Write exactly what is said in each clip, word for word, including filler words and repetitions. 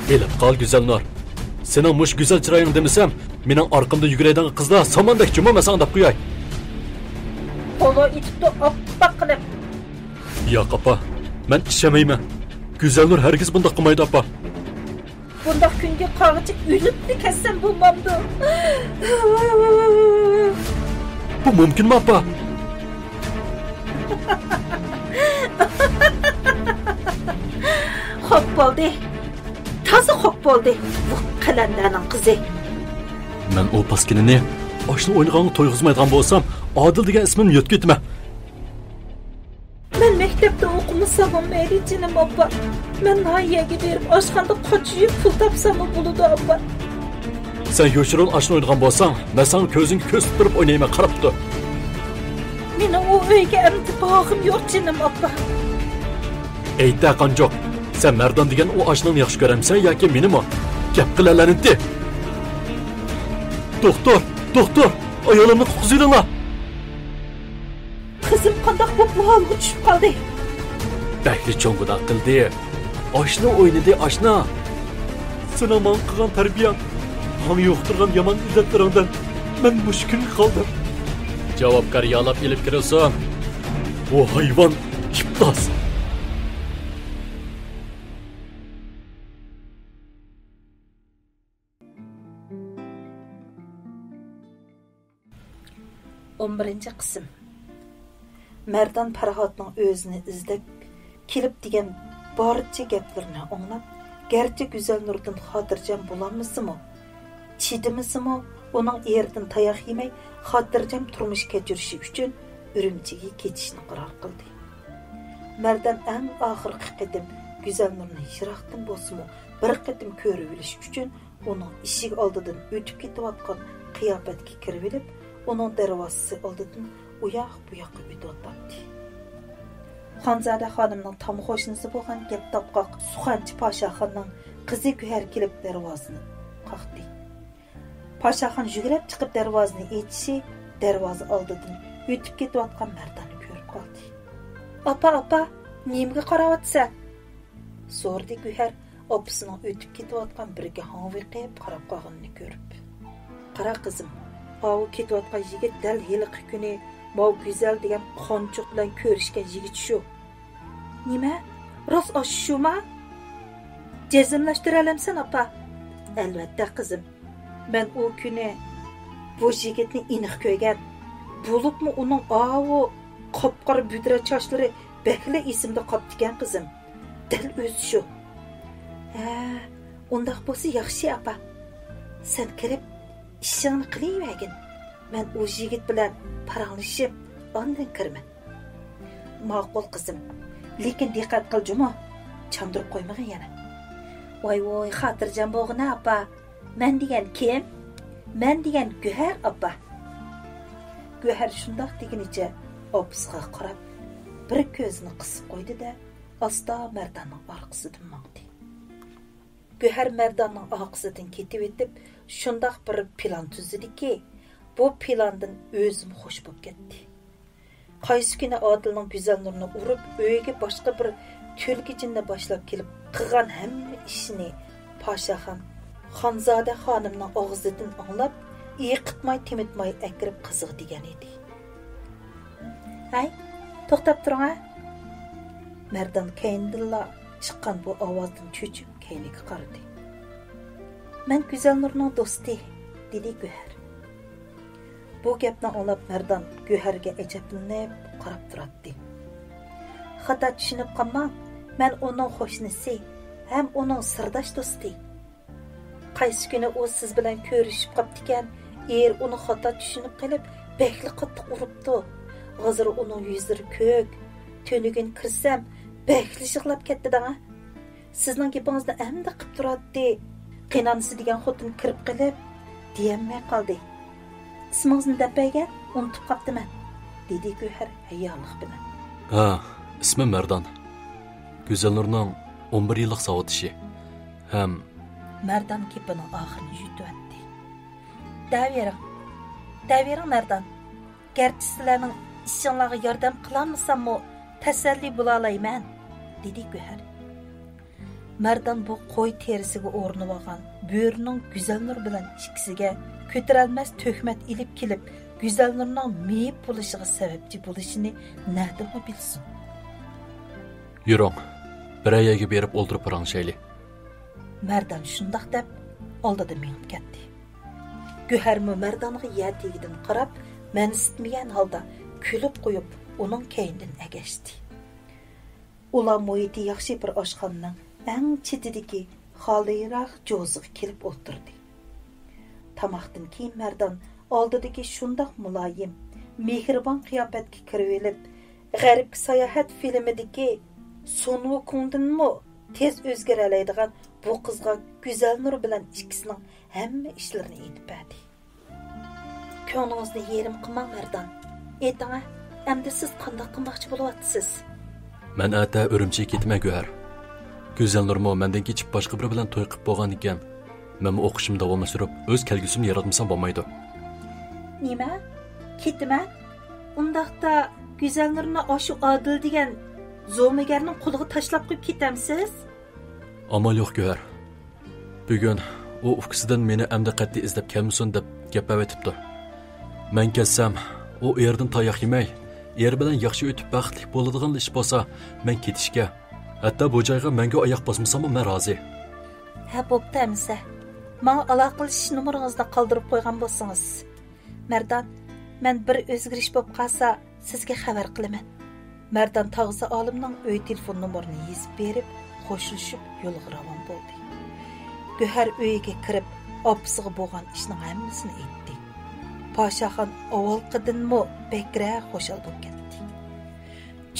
ئېلىپ قال، گۈزەلنۇر. سېنىڭ مۇشۇ گۈزەل چىرايىڭ دېمىسەم، مېنىڭ ئارقامدا يۈگۈرەيدىغان قىزلار ساماندەكچىمۇ، مەن ساڭا دەپ قوياي. قولۇ ئېتىپتۇ ئاپپاق قىلىپ. ياق، ئاپا، مەن ئىشەنمەيمەن. گۈزەلنۇر ھەرگىز بۇنداق قىلمايدۇ، ئاپا. بۇنداق كۈنگە قارىغىچە ئۆلۈپلا كەتسەم بولمامدۇ؟ بۇ مۇمكىنمۇ، ئاپا؟ خوپ بولدى. تازا خوپ بولدى. بۇ قەلەندەرنىڭ قىزى. مەن ئۇ پاسكىنىنى ئاشنا ئوينىغانغا تويغۇزمايدىغان بولسام، ئادىل دېگەن ئىسمىمنى يۆتكىۋېتىمەن. مەن مەكتەپتە ئوقۇمىساممۇ مەيلى، جېنىم ئاپا. مەن ناھىيەگە بېرىپ، ئاشخانىدا قاچا يۇيۇپ پۇل تاپساممۇ بولىدۇ، ئاپا. سەن يوشۇرۇن ئاشنا ئوينىغان بولساڭ، مەن ساڭا كۆزۈڭگە كۆز تۇتتۇرۇپ ئوينايمەن، قاراپ تۇر. مېنىڭ ئۇ ئۆيگە ئەمدى بارغۇم يوق، جېنىم ئاپا. ئېيتە، قانجۇق، سەن مەردان دېگەن ئۇ ئاشنىڭنى ياخشى كۆرەمسەن ياكى مېنىمۇ؟ گەپ قىلە، لەنىتى! دوختۇر، دوختۇر، ئايالىمنى قۇتقۇزۇۋېلىڭلار! قىزىم قانداق بولۇپ بۇ ھالغا چۈشۈپ قالدى؟ بەكلا چوڭ گۇناھ قىلدى. ئاشنا ئوينىدى، ئاشنا. سېنىڭ ماڭا قىلغان تەربىيەڭ، ماڭا يۇقتۇرغان يامان ئادەتلىرىڭدىن مەن مۇشۇ كۈنگە قالدىم. جاۋابكار يالاپ ئېلىپ كىرىلسۇن. بۇ ھايۋان ئىپلاس. ئون بىرىنچى قىسىم. مەردان پەرھاتنىڭ ئۆزىنى ئىزدەپ كېلىپ دېگەن بارچە گەپلىرىنى ئاڭلاپ، گەرچە گۈزەلنۇردىن خاتىرجەم بولالمىسىمۇ، چىدىمىسىمۇ، ئۇنىڭ ئېرىدىن تاياق يېمەي، خاتىرجەم تۇرمۇش كەچۈرۈشى ئۈچۈن ئۈرۈمچىگە كېتىشنى قارار قىلدى. مەردان ئەڭ ئاخىرقى قېتىم گۈزەلنۇرنى يىراقتىن بولسىمۇ، بىر قېتىم كۆرۈۋېلىش ئۈچۈن ئۇنىڭ ئىشىك ئالدىدىن ئۆتۈپ كېتىۋاتقان قىياپەتكە كىرىۋېلىپ، ئۇنىڭ دەرۋازىسى ئالدىدىن ئۇياق-بۇياققا ئۆتۈۋاتاتتى. خانزادە خانىمنىڭ تام قوشنىسى بولغان گەپ تاپقاق سۇخەنچى پاشاخاننىڭ قىزى گۆھەر كېلىپ دەرۋازىنى قاقتى. پاشاخان يۈگۈرۈپ چىقىپ دەرۋازىنى ئېچىشى، دەرۋازا ئالدىدىن ئۆتۈپ كېتىۋاتقان مەرداننى كۆرۈپ قالدى. «ئاپا، ئاپا، نېمىگە قاراۋاتىسەن؟» سورىدى گۆھەر ئاپىسىنىڭ ئۆتۈپ كېتىۋاتقان بىرىگە ھاڭۋېقىپ قاراپ قالغىنىنى كۆرۈپ. «قارا قىزىم، ئاۋۇ كېتىۋاتقان يىگىت دەل ھېلىقى كۈنى ماۋۇ گۈزەل دېگەن قانچۇق بىلەن كۆرۈشكەن يىگىت شۇ.» «نېمە؟ راست ئاشۇ شۇما؟ جەزملەشتۈرەلەمسەن، ئاپا؟» «ئەلۋەتتە، قىزىم. مەن ئۇ كۈنى بۇ يىگىتنى ئېنىق كۆرگەن. بولۇپمۇ ئۇنىڭ ئاۋۇ قاپقارا بۈدرە چاچلىرى بەكلا ئېسىمدە قاپتىكەن، قىزىم. دەل ئۆزى شۇ.» «ھە، ئۇنداق بولسا ياخشى، ئاپا. سەن كىرىپ ئىشىڭنى قىلىۋەرگىن. مەن ئۇ يىگىت بىلەن پاراڭلىشىپ، ئاندىن كىرىمەن.» «ماقۇل، قىزىم. لېكىن دىققەت قىل جۇمۇ. چاندۇرۇپ قويمىغىن يەنە.» «ۋاي ۋوي، خاتىرجەم بولغىنە، ئاپا. مەن دېگەن كىم؟ مەن دېگەن گۆھەر ئاپا.» گۆھەر شۇنداق دېگىنىچە ئاپىسىغا قاراپ، بىر كۆزىنى قىسىپ قويدى-دە، ئاستا مەرداننىڭ ئارقىسىدىن ماڭدى. گۆھەر مەرداننىڭ ئارقىسىدىن كېتىۋېتىپ، شۇنداق بىر پىلان تۈزدىكى، بۇ پىلاندىن ئۆزىمۇ خوش بولۇپ كەتتى. قايسى كۈنى ئادىلنىڭ گۈزەلنۇرنى ئۇرۇپ، ئۆيىگە باشقا بىر تۈلكە جىننى باشلاپ كېلىپ قىلغان ھەممە ئىشىنى پاشاخان خانزادە خانىمنىڭ ئاغزىدىن ئاڭلاپ، ئېقىتماي، تېمىتماي ئەكىرىپ قىزىغا دېگەن ئىدى. «ھەي، توختاپ تۇرۇڭ ھە!» مەردان كەينىدىنلا چىققان بۇ ئاۋازدىن چۆچۈپ كەينىگە قارىدى. «مەن گۈزەلنۇرنىڭ دوستى»، دېدى گۆھەر. بۇ گەپنى ئاڭلاپ مەردان گۆھەرگە ئەجەبلىنىپ قاراپ تۇراتتى. «خاتا چۈشىنىپ قالماڭ، مەن ئۇنىڭ قوشنىسى ھەم ئۇنىڭ سىرداش دوستى. قايسى كۈنى ئۇ سىز بىلەن كۆرۈشۈپ قاپتىكەن، ئېرى ئۇنى خاتا چۈشىنىپ قېلىپ، بەكلا قاتتىق ئۇرۇپتۇ. ھازىر ئۇنىڭ يۈزلىرى كۆك، تۈنۈگۈن كىرسەم، بەكلا يىغلاپ كەتتى دەڭە. سىزنىڭ گېپىڭىزنى ئەمدى قىپ تۇراتتى. قېينانىسى دېگەن خوتۇن كىرىپ قېلىپ، دېيەلمەي قالدى. ئىسمىڭىزنى دەپ بەرگەن، ئۇنتۇپ قاپتىمەن»، دېدى گۆھەر ھەييارلىق بىلەن. «ھە، ئىسمىم مەردان. گۈزەلنۇرنىڭ ئون بىر يىللىق ساۋاقدىشى ھەم...» مەردان گېپىنىڭ ئاخىرىنى يۇتۇۋەتتى. «دەۋېرىڭ، دەۋېرىڭ، مەردان. گەرچە سىلەرنىڭ ئىشىڭلارغا ياردەم قىلالمىساممۇ، تەسەللى بولالايمەن»، دېدى گۆھەر. مەردان بۇ قوي تېرىسىگە ئورىنىۋالغان بۆرىنىڭ گۈزەلنۇر بىلەن ئىككىسىگە كۆتۈرەلمەس تۆھمەت ئېلىپ كېلىپ، گۈزەلنۇرنىڭ مېيىپ بولۇشىغا سەۋەبچى بولۇشىنى نەدىنمۇ بىلسۇن؟ يۈرۈڭ، بىرەر يەرگە بېرىپ ئولتۇرۇپ پاراڭلىشايلى. مەردان شۇنداق دەپ، ئالدىدا مېڭىپ كەتتى. گۆھەرمۇ مەردانغا يەتىگىدىن قاراپ، مەنسىتمىگەن ھالدا كۈلۈپ قويۇپ، ئۇنىڭ كەينىدىن ئەگەشتى. ئۇلار مۇھىتى ياخشى بىر ئاشخانىنىڭ ئەڭ چېتىدىكى خالىيراق جوزىغا كېلىپ ئولتۇردى. تاماقتىن كېيىن مەردان ئالدىدىكى شۇنداق مۇلايىم، مېھرىبان قىياپەتكە كىرىۋېلىپ، غەربكە ساياھەت فىلىمىدىكى سۇن ۋۇكۇڭدىنمۇ تېز ئۆزگىرەلەيدىغان بۇ قىزغا گۈزەلنۇر بىلەن ئىككىسىنىڭ ھەممە ئىشلىرىنى ئېيتىپ بەردى. كۆڭلىڭىزنى يېرىم قىلماڭ، مەردان. ئېيتىڭە، ئەمدى سىز قانداق قىلماقچى بولۇۋاتىسىز؟ مەن ئەتە ئۈرۈمچىگە كېتىمەن، گۆھەر. گۈزەلنۇرمۇ مەندىن كېچىپ باشقا بىرى بىلەن توي قىپ بولغانىكەن، مەنمۇ ئوقۇشۇمنى داۋاملاشتۇرۇپ، ئۆز كەلگۈسىمنى ياراتمىسام بولمايدۇ. نېمە؟ كېتىمەن؟ ئۇنداقتا گۈزەلنۇرنى ئاشۇ ئادىل دېگەن زومىگەرنىڭ قولىغا تاشلاپ قويۇپ كېتەمسىز؟ ئامال يوق، گۆھەر. بۈگۈن ئۇ ئۇكىسىدىن مېنى ئەمدى قەتئىي ئىزدەپ كەلمىسۇن دەپ گەپ بېرىۋېتىپتۇ. مەن كەتسەم، ئۇ ئېرىدىن تاياق يېمەي، ئېرى بىلەن ياخشى ئۆتۈپ بەختلىك بولىدىغان ئىش بولسا، مەن كېتىشكە، ھەتتا بۇ جايغا مەڭگۈ ئاياق باسمىساممۇ مەن رازى. ھە، بوپتۇ ئەمىسە. ماڭا ئالاقىلىشىش نومۇرىڭىزنى قالدۇرۇپ قويغان بولسىڭىز. مەردان، مەن بىر ئۆزگىرىش بولۇپ قالسا، سىزگە خەۋەر قىلىمەن. مەردان تاغىسى ئالىمنىڭ ئۆي تېلېفون نومۇرىنى يېزىپ بېرىپ، خوشلىشىپ يولغا راۋان بولدى. گۆھەر ئۆيىگە كىرىپ، ئاپىسىغا بولغان ئىشنىڭ ھەممىسىنى ئېيتتى. پاشاخان ئاۋۋالقىدىنمۇ بەكرەك خۇشال بولۇپ كەتتى.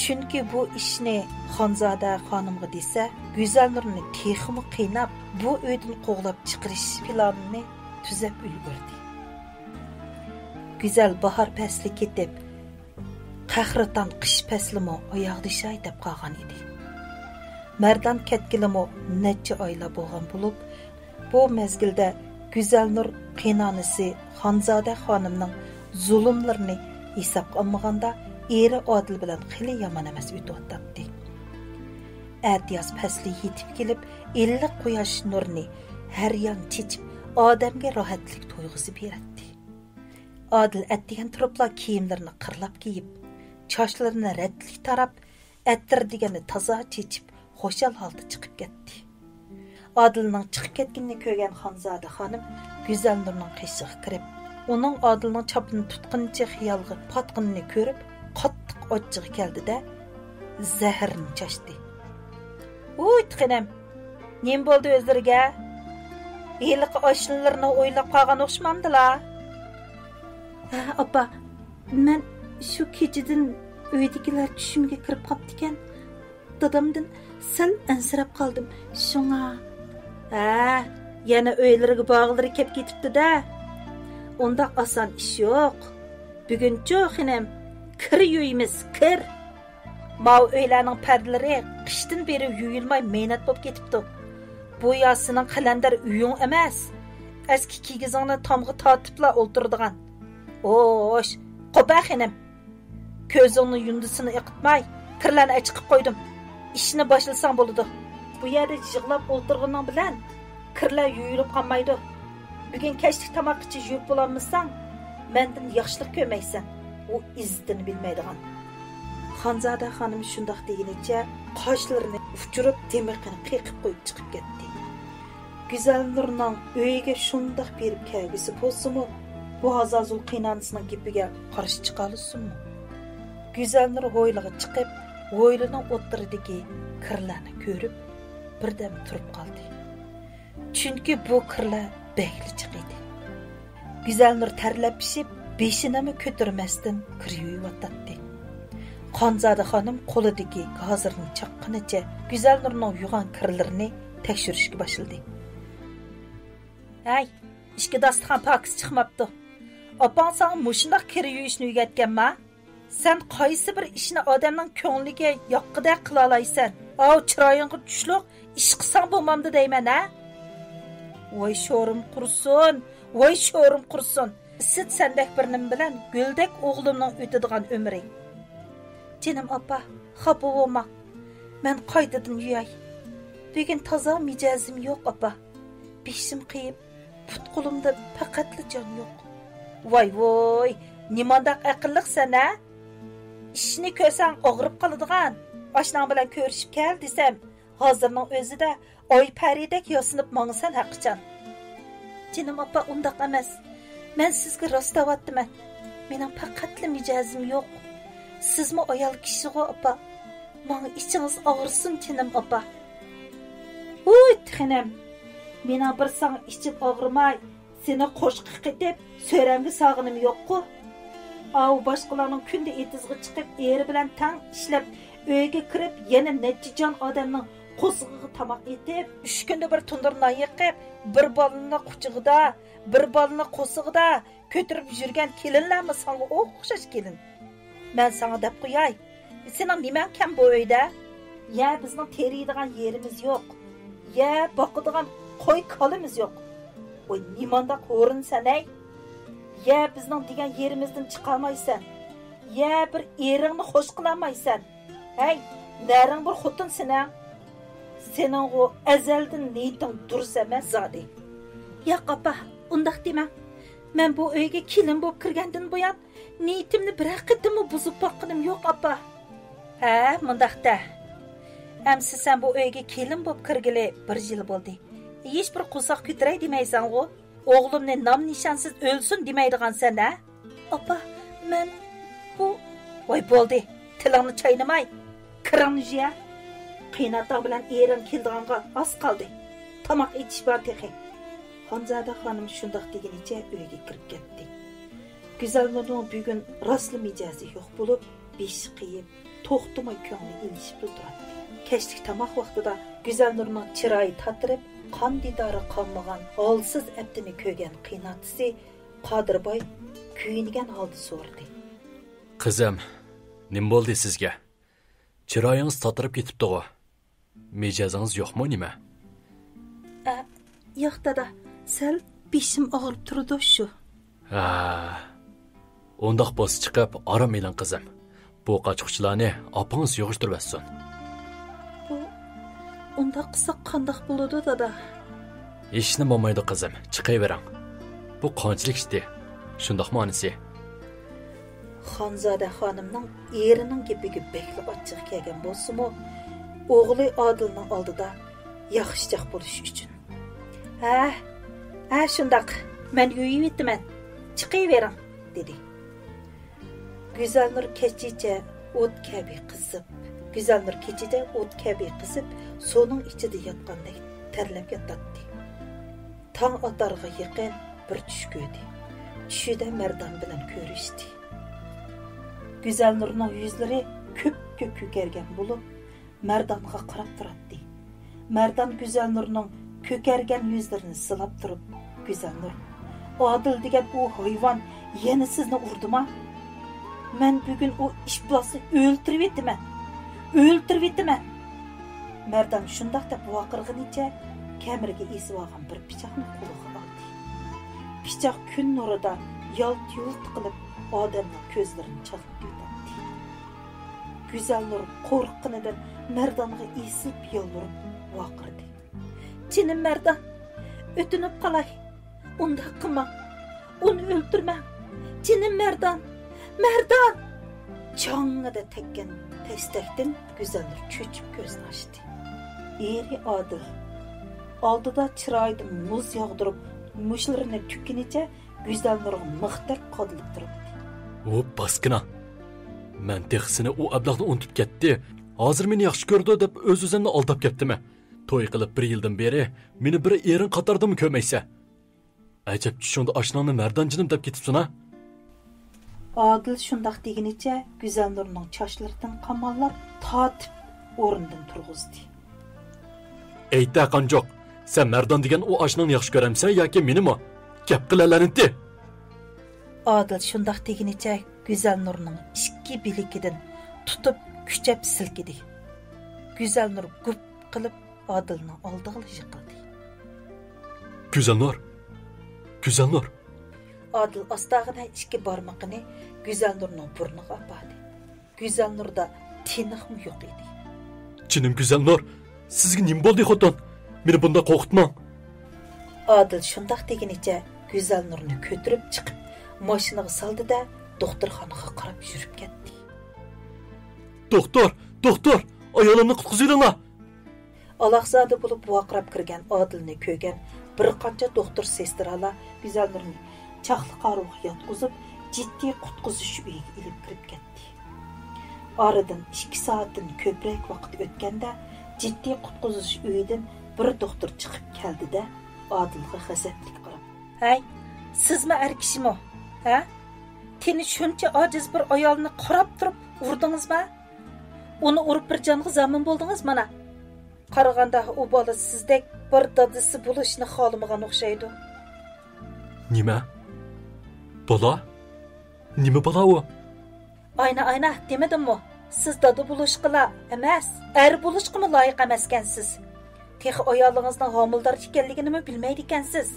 چۈنكى بۇ ئىشنى خانزادە خانىمغا دېسە، گۈزەلنۇرنى تېخىمۇ قىيناپ، بۇ ئۆيدىن قوغلاپ چىقىرىش پىلانىنى تۈزەپ ئۈلگۈردى. گۈزەل باھار پەسلى كېتىپ، قەھرىتان قىش پەسلىمۇ ئاياغدىشاي دەپ قالغان ئىدى. مەردان كەتكىلىمۇ نەچچە ئايلار بولغان بولۇپ، بۇ مەزگىلدە گۈزەلنۇر قېيىنئانىسى خانزادە خانىمنىڭ زۇلۇملىرىنى ھېسابقا ئالمىغاندا، ئېرى ئادىل بىلەن خېلى يامان ئەمەس ئۆتۈۋاتاتتى. ئەتىياز پەسلى يېتىپ كېلىپ، ئىللىق قۇياش نۇرىنى ھەر يان چېچىپ، ئادەمگە راھەتلىك تۇيغۇسى بېرەتتى. ئادىل ئەتىگەن تۇرۇپلا كىيىملىرىنى قىرلاپ كىيىپ، چاچلىرىنى رەتلىك تاراپ، ئەتىر دېگەننى تازا چېچىپ، خۇشال ھالدا چىقىپ كەتتى. ئادىلنىڭ چىقىپ كەتكىنىنى كۆرگەن خانزادە خانىم گۈزەلنۇرنىڭ قېشىغا كىرىپ، ئۇنىڭ ئادىلنىڭ چاپىنىنى تۇتقىنىچە خىيالغا پاتقىنىنى كۆرۈپ، قاتتىق ئاچچىقى كەلدى-دە، زەھىرىنى چاچتى. ۋۇي، خېنىم، نېمە بولدى ئۆزلىرىگە؟ ھېلىقى ئاشنىلىرىنى ئويلاپ قالغان ئوخشىمامدىلا؟ ھە، ئاپا، مەن شۇ كېچىدىن ئۆيدىكىلەر چۈشۈمگە كىرىپ قاپتىكەن. دادامدىن سەل ئەنسىرەپ قالدىم، شۇڭا. ھە، يەنە ئۆيلىرىگە بارغۇلىرى كەپ كېتىپتۇ-دە. ئۇنداق ئاسان ئىش يوق. بۈگۈنچۇ، خېنىم، كىر يۇيىمىز، كىر. ماۋۇ ئۆيلەرنىڭ پەردىلىرى قىشتىن بېرى يۇيۇلماي مەينەت بولۇپ كېتىپتۇ. بۇ يا سېنىڭ قەلەندەر ئۆيۈڭ ئەمەس، ئەسكى كىگىزىڭنى تامغا تارتىپلا ئولتۇرىدىغان. ئوش، قوپە خېنىم. كۆزۈڭنى يۇندىسىنى ئېقىتماي، كىرلەرنى ئەچىقىپ قويدۇم. ئىشنى باشلىساڭ بولىدۇ. بۇ يەردە يىغلاپ ئولتۇرغىنىڭ بىلەن كىرلەر يۇيۇلۇپ قالمايدۇ. بۈگۈن كەچلىك تاماققىچە يۇيۇپ بولالمىساڭ، مەندىن ياخشىلىق كۆرمەيسەن. ئۇ ئىززىتىنى بىلمەيدىغان. خانزادە خانىم شۇنداق دېگىنىچە قاشلىرىنى ئۇچۇرۇپ، دىمىقىنى قېقىپ قويۇپ چىقىپ كەتتى. گۈزەلنۇرنىڭ ئۆيىگە شۇنداق بېرىپ كەلگۈسى بولسىمۇ، بۇ ھازازۇل قېيىنئانىسىنىڭ گېپىگە قارشى چىقالىسۇنمۇ؟ گۈزەلنۇر ھويلىغا چىقىپ، ھويلىنىڭ ئوتتۇرىدىكى كىرلەرنى كۆرۈپ، بىردەم تۇرۇپ قالدى. چۈنكى بۇ كىرلەر بەكلا جىق ئىدى. گۈزەلنۇر تەرلەپ پىشىپ، بېشىنىمۇ كۆتۈرمەستىن كىر يۇيۇۋاتاتتى. خانزادە خانىم قولىدىكى گازىرنى چاققىنىچە گۈزەلنۇرنىڭ يۇغان كىرلىرىنى تەكشۈرۈشكە باشلىدى. ھەي، ئىككى داستىخان پاكىز چىقماپتۇ. ئاپاڭ ساڭا مۇشۇنداق كىر يۇيۇشنى ئۆگەتكەنما؟ سەن قايسى بىر ئىشنى ئادەمنىڭ كۆڭلىگە ياققۇدەك قىلالايسەن؟ ئاۋۇ چىرايىڭغا چۈشلۈك ئىش قىلساڭ بولمامدۇ دەيمەن، ھە؟ ۋاي شورۇم قۇرسۇن، ۋاي شورۇم قۇرسۇن. ئىسىت سەندەك بىر نېمە بىلەن گۈلدەك ئوغلۇمنىڭ ئۆتىدىغان ئۆمرى. جېنىم ئاپا، خاپا بولما. مەن قايتىدىن يۇياي. بۈگۈن تازا مىجەزىم يوق، ئاپا. بېشىم قېيىپ، پۇت-قولۇمدا پەقەتلا جان يوق. ۋاي ۋوي، نېمانداق ئەقىللىقسەن ھە؟ ئىشنى كۆرسەڭ ئاغرىپ قالىدىغان. ئاشناڭ بىلەن كۆرۈشۈپ كەل دېسەم، ھازىرنىڭ ئۆزىدە ئاي پەرىدەك ياسىنىپ ماڭىسەن ھەقىچان. جېنىم ئاپا، ئۇنداق ئەمەس. مەن سىزگە راست دەۋاتىمەن. مېنىڭ پەقەتلا مىجەزىم يوق. سىزمۇ ئايال كىشىغۇ، ئاپا. ماڭا ئىچىڭىز ئاغرىسۇن، جېنىم ئاپا. ھۇي، خېنىم. مېنىڭ بىر ساڭا ئىچىم ئاغرىماي، سېنى قوشقا قېتىپ سۆرەمگە سالغىنىم يوققۇ. ئاۋۇ باشقىلارنىڭ كۈندە ئېتىزغا چىقىپ، ئېرى بىلەن تەڭ ئىشلەپ، ئۆيگە كىرىپ، يەنە نەچچە جان ئادەمنىڭ قورسىقىغا تاماق ئېتىپ، ئۈچ كۈندە بىر تۇندۇر نان يېقىپ، بىر بالىنى قۇچىقىدا، بىر بالىنى قورسىقىدا كۆتۈرۈپ يۈرگەن كېلىنلەرمۇ ساڭا ئوخشاش كېلىن. مەن ساڭا دەپ قوياي، سېنىڭ نېمەڭ كەم بۇ ئۆيدە؟ يە بىزنىڭ تېرىيدىغان يېرىمىز يوق، يە باقىدىغان قوي-كالىمىز يوق. ۋاي، نېمانداق ھورۇنسەن ھەي؟ يە بىزنىڭ دېگەن يېرىمىزدىن چىقالمايسەن، يە بىر ئېرىڭنى خوش قىلالمايسەن. ھەي، نەرىڭ بىر خوتۇن سېنىڭ. سېنىڭغۇ ئەزەلدىن نىيىتىڭ دۇرۇس ئەمەس زادى. ياق، ئاپا، ئۇنداق دېمەڭ. مەن بۇ ئۆيگە كېلىن بولۇپ كىرگەندىن بۇيان، نىيىتىمنى بىرەر قېتىممۇ بۇزۇپ باققىنىم يوق، ئاپا. ھە، مۇنداق دە. ئەمسە سەن بۇ ئۆيگە كېلىن بولۇپ كىرگىلى بىر يىل بولدى. ھېچ بىر قورساق كۆتۈرەي دېمەيسەنغۇ؟ ئوغلۇمنى نام-نىشانسىز ئۆلسۇن دېمەيدىغانسەن ھە؟ ئاپا، مەن بۇ. ۋاي، بولدى، تىلىڭنى چاينىماي. كىرىڭ يە. قېيىنئاتاڭ بىلەن ئېرىڭ كېلىدىغانغا ئاز قالدى. تاماق ئېتىش بار تېخى. خانزادە خانىم شۇنداق دېگىنىچە ئۆيگە كىرىپ كەتتى. گۈزەلنۇرنىڭ بۈگۈن راسلا مىجەزى يوق بولۇپ، بېشى قېيىپ، توختىماي كۆڭلى ئېلىشىپلا تۇراتتى. كەچلىك تاماق ۋاقتىدا گۈزەلنۇرنىڭ چىرايى تاتىرىپ، قان دىدارى قانمىغان ھالسىز ئەپتىنى كۆرگەن قېيىنئاتىسى قادىرباي كۆيۈنگەن ھالدا سورىدى. قىزىم، نېمە بولدى سىزگە؟ چىرايىڭىز تاتىرىپ كېتىپتىغۇ؟ مىجەزىڭىز يوقمۇ نېمە؟ ئە، ياق دادا، سەل بېشىم ئاغرىپ تۇرىدۇ شۇ. ھە، ئۇنداق بولسا چىقىپ ئارام ئېلىڭ قىزىم. بۇ قاچا-قۇچىلارنى ئاپىڭىز يىغىشتۇرۇۋەتسۇن. بۇ، ئۇنداق قىلساق قانداق بولىدۇ دادا؟ ھېچنېمە بولمايدۇ قىزىم، چىقىۋېرىڭ. بۇ قانچىلىك ئىشتى، شۇنداقمۇ ئانىسى؟ خانزادە خانىمنىڭ ئېرىنىڭ گېپىگە بەكلا ئاچچىقى كەلگەن بولسىمۇ، ئوغلى ئادىلنىڭ ئالدىدا ياخشىچاق بولۇش ئۈچۈن، ھە، ھە، شۇنداق، مەن يۇيۇۋېتىمەن، چىقىۋېرىڭ، دېدى. گۈزەلنۇر كېچىچە ئوت كەبى قىزىپ، گۈزەلنۇر كېچىدە ئوت كەبى قىزىپ، سۇنىڭ ئىچىدە ياتقاندەك تەرلەپ ياتاتتى. تاڭ ئاتارغا يېقىن بىر چۈش كۆردى. چۈشىدە مەردان بىلەن كۆرۈشتى. گۈزەلنۇرنىڭ يۈزلىرى كۈپكۈپ كۆكەرگەن بولۇپ، مەردانغا قاراپ تۇراتتى. مەردان گۈزەلنۇرنىڭ كۆكەرگەن يۈزلىرىنى سىلاپ تۇرۇپ، گۈزەلنۇر، ئادىل دېگەن ئۇ ھايۋان يەنە سىزنى ئۇردىما؟ مەن بۈگۈن ئۇ ئىپلاسنى ئۆلتۈرۈۋېتىمەن! ئۆلتۈرۈۋېتىمەن! مەردان شۇنداق دەپ ۋارقىرىغىنىچە كەمىرىگە ئېسىۋالغان بىر پىچاقنى قولىغا ئالدى. پىچاق كۈن نۇرىدا يالت-يۇلت قىلىپ ئادەمنىڭ كۆزلىرىنى چاقنىتىۋېتەتتى. گۈزەلنۇر قورققىنىدىن مەردانغا ئېسىلىپ يالۋۇرۇپ ۋارقىرىدى. جېنىم مەردان، ئۆتۈنۈپ قالاي، ئۇنداق قىلماڭ، ئۇنى ئۆلتۈرمەڭ، جېنىم مەردان، مەردان! چاڭڭىدە تەگكەن تەستەكتىن گۈزەلنۇر چۆچۈپ كۆزىنى ئاچتى. ئېرى ئادىل ئالدىدا چىرايىدىن مۇز ياغدۇرۇپ، مۇشتلىرىنى تۈگكىنىچە گۈزەلنۇرغا مىختەك قادىلىپ تۇراتتى. ۋوپ، باسكىنا! مەن تېخى سېنى ئۇ ئەبلەخنى ئۇنتۇپ كەتتى، ھازىر مېنى ياخشى كۆرىدۇ دەپ ئۆز-ئۆزۈمنى ئالداپ كەپتىمەن. توي قىلىپ بىر يىلدىن بېرى مېنى بىر ئېرىڭ قاتارىدىمۇ كۆرمەيسەن. ئەجەب چۈشۈڭدە ئاشناڭنى مەردان جېنىم دەپ كېتىپسەن ھە؟ ئادىل شۇنداق دېگىنىچە گۈزەلنۇرنىڭ چاچلىرىدىن قاماللاپ تارتىپ ئورنىدىن تۇرغۇزدى. ئېيتە قانجۇق، سەن مەردان دېگەن ئۇ ئاشناڭنى ياخشى كۆرەمسەن ياكى مېنىمۇ؟ گەپ قىلە لەنىتى! ئادىل شۇنداق دېگىنىچە گۈزەلنۇرنىڭ ئىككى بىلىكىدىن تۇتۇپ كۈچەپ سىلكىدى. گۈزەلنۇر گۈپ قىلىپ ئادىلنىڭ ئالدىغىلا يىقىلدى. گۈزەلنۇر! گۈزەلنۇر! ئادىل ئاستاغىنا ئىككى بارمىقىنى گۈزەلنۇرنىڭ بۇرنىغا ئاپاردى. گۈزەلنۇردا تىنىقمۇ يوق ئىدى. جېنىم گۈزەلنۇر! سىزگە نېمە بولدى، خوتۇن؟ مېنى بۇنداق قورقۇتماڭ. ئادىل شۇنداق دېگىنىچە گۈزەلنۇرنى كۆتۈرۈپ چىقىپ، ماشىنىغا سالدى-دە، دوختۇرخانىغا قاراپ يۈرۈپ كەتتى. دوختۇر، دوختۇر، ئايالىمنى قۇتقۇزۇۋېلىڭلار! ئالاقزادە بولۇپ ۋارقىراپ كىرگەن ئادىلنى كۆرگەن بىر قانچە دوختۇر سېسترالار گۈزەلنۇرنى چاقلىق ئاۋارىغا ياتقۇزۇپ، جىددىي قۇتقۇزۇش ئۆيىگە ئېلىپ كىرىپ كەتتى. ئارىدىن ئىككى سائەتتىن كۆپرەك ۋاقىت ئۆتكەندە، جىددىي قۇتقۇزۇش ئۆيىدىن بىر دوختۇر چىقىپ كەلدى-دە، ئادىلغا غەزەپلىك قاراپ، ھەي، سىزمۇ ئەر كىشىمۇ، ھە؟ تېنى شۇنچە ئاجىز بىر ئايالنى قاراپ تۇرۇپ ئۇردىڭىزما؟ ئۇنى ئۇرۇپ بىر جانغا زامىن بولدىڭىز مانا. قارىغاندا ئۇ بالا سىزدەك بىر دادىسى بولۇشنى خالىمىغان ئوخشايدۇ. نېمە؟ بالا؟ نېمە بالا ئۇ؟ ئاينا، ئاينا، دېمىدىممۇ؟ سىز دادا بولۇشقىلا ئەمەس، ئەر بولۇشقىمۇ لايىق ئەمەسكەنسىز. تېخى ئايالىڭىزنىڭ ھامىلىدار ئىكەنلىكىنىمۇ بىلمەيدىكەنسىز.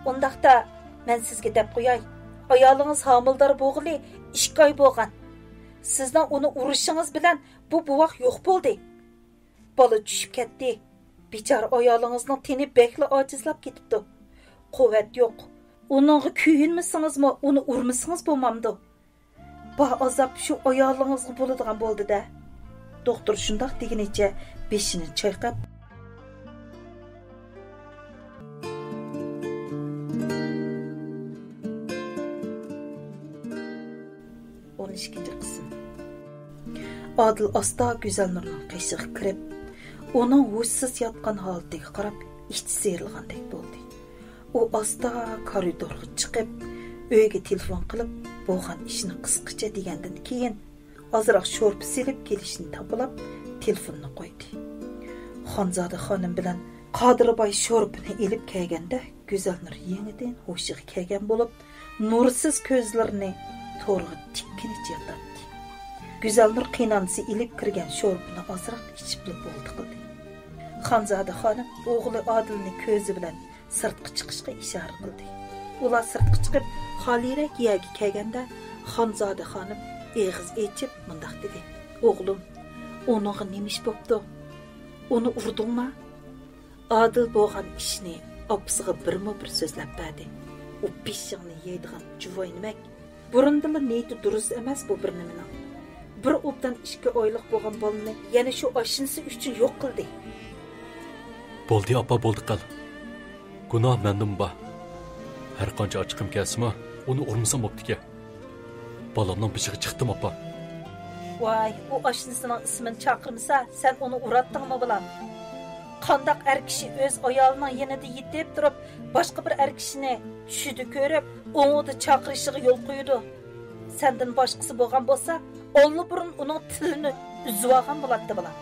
ئۇنداقتا، مەن سىزگە دەپ قوياي، ئايالىڭىز ھامىلىدار بولغىلى ئىككى ئاي بولغان. سىزنىڭ ئۇنى ئۇرۇشىڭىز بىلەن بۇ بوۋاق يوق بولدى. بالا چۈشۈپ كەتتى. بىچارە ئايالىڭىزنىڭ تېنى بەكلا ئاجىزلاپ كېتىپتۇ. قۇۋۋەت يوق. ئۇنىڭغا كۆيۈنمىسىڭىزمۇ، ئۇنى ئۇرمىسىڭىز بولمامدۇ؟ بار ئازاب شۇ ئايالىڭىزغا بولىدىغان بولدى-دە. دوختۇر شۇنداق دېگىنىچە بېشىنى چايقاپ، ئون ئىككىنچى قىسىم. ئادىل ئاستا گۈزەلنۇرنىڭ قېشىغا كىرىپ، ئۇنىڭ ھوشسىز ياتقان ھالىتىگە قاراپ ئىچى سىيرىلغاندەك بولدى. ئۇ ئاستا كارىدورغا چىقىپ، ئۆيگە تېلېفون قىلىپ، بولغان ئىشنى قىسقىچە دېگەندىن كېيىن، ئازراق شورپا سېلىپ كېلىشنى تاپىلاپ، تېلېفوننى قويدى. خانزادە خانىم بىلەن قادىرباي شورپىنى ئېلىپ كەلگەندە، گۈزەلنۇر يېڭىدىن ھوشىغا كەلگەن بولۇپ، نۇرسىز كۆزلىرىنى تورغا تىككىنىچە ياتاتتى. گۈزەلنۇر قېيىنئانىسى ئېلىپ كىرگەن شورپىنى ئازراق ئىچىپلا بولدى قىلدى. خانزادە خانىم ئوغلى ئادىلنى كۆزى بىلەن سىرتقا چىقىشقا ئىشارە قىلدى. ئۇلار سىرتقا چىقىپ، خالىيرەك يەرگە كەلگەندە، خانزادە خانىم ئېغىز ئېچىپ مۇنداق دېدى: «ئوغلۇم، ئۇنىڭغا نېمە ئىش بوپتۇ؟ ئۇنى ئۇردۇڭما؟» ئادىل بولغان ئىشنى ئاپىسىغا بىرمۇ بىر سۆزلەپ بەردى. ئۇ بېشىڭنى يەيدىغان جۇۋاينىمەك. بۇرۇندىنلا نىيىتى دۇرۇس ئەمەس بۇ بىر نېمىنىڭ. بىر ئوبدان ئىككى ئايلىق بولغان بالىنى يەنە شۇ ئاشنىسى ئۈچۈن يوق قىلدى. بولدى، ئاپا، بولدى قىل. گۇناھ مەندىمۇ بار. ھەر قانچە ئاچچىقىم كەلسىمۇ، ئۇنى ئۇرمىسام بوپتىكەن. بالامنىڭ بېشىغا چىقتىم، ئاپا. ۋاي، ئۇ ئاشنىسىنىڭ ئىسمىنى چاقىرمىسا، سەن ئۇنى ئۇراتتىڭمۇ، بالام؟ قانداق ئەر كىشى ئۆز ئايالىنىڭ يېنىدا يېتىپ تۇرۇپ، باشقا بىر ئەر كىشىنى چۈشىدە كۆرۈپ، ئوڭىدا چاقىرىشىغا يول قويىدۇ؟ سەندىن باشقىسى بولغان بولسا، ئاللىبۇرۇن ئۇنىڭ تىلىنى ئۈزۈۋالغان بولاتتى، بالام.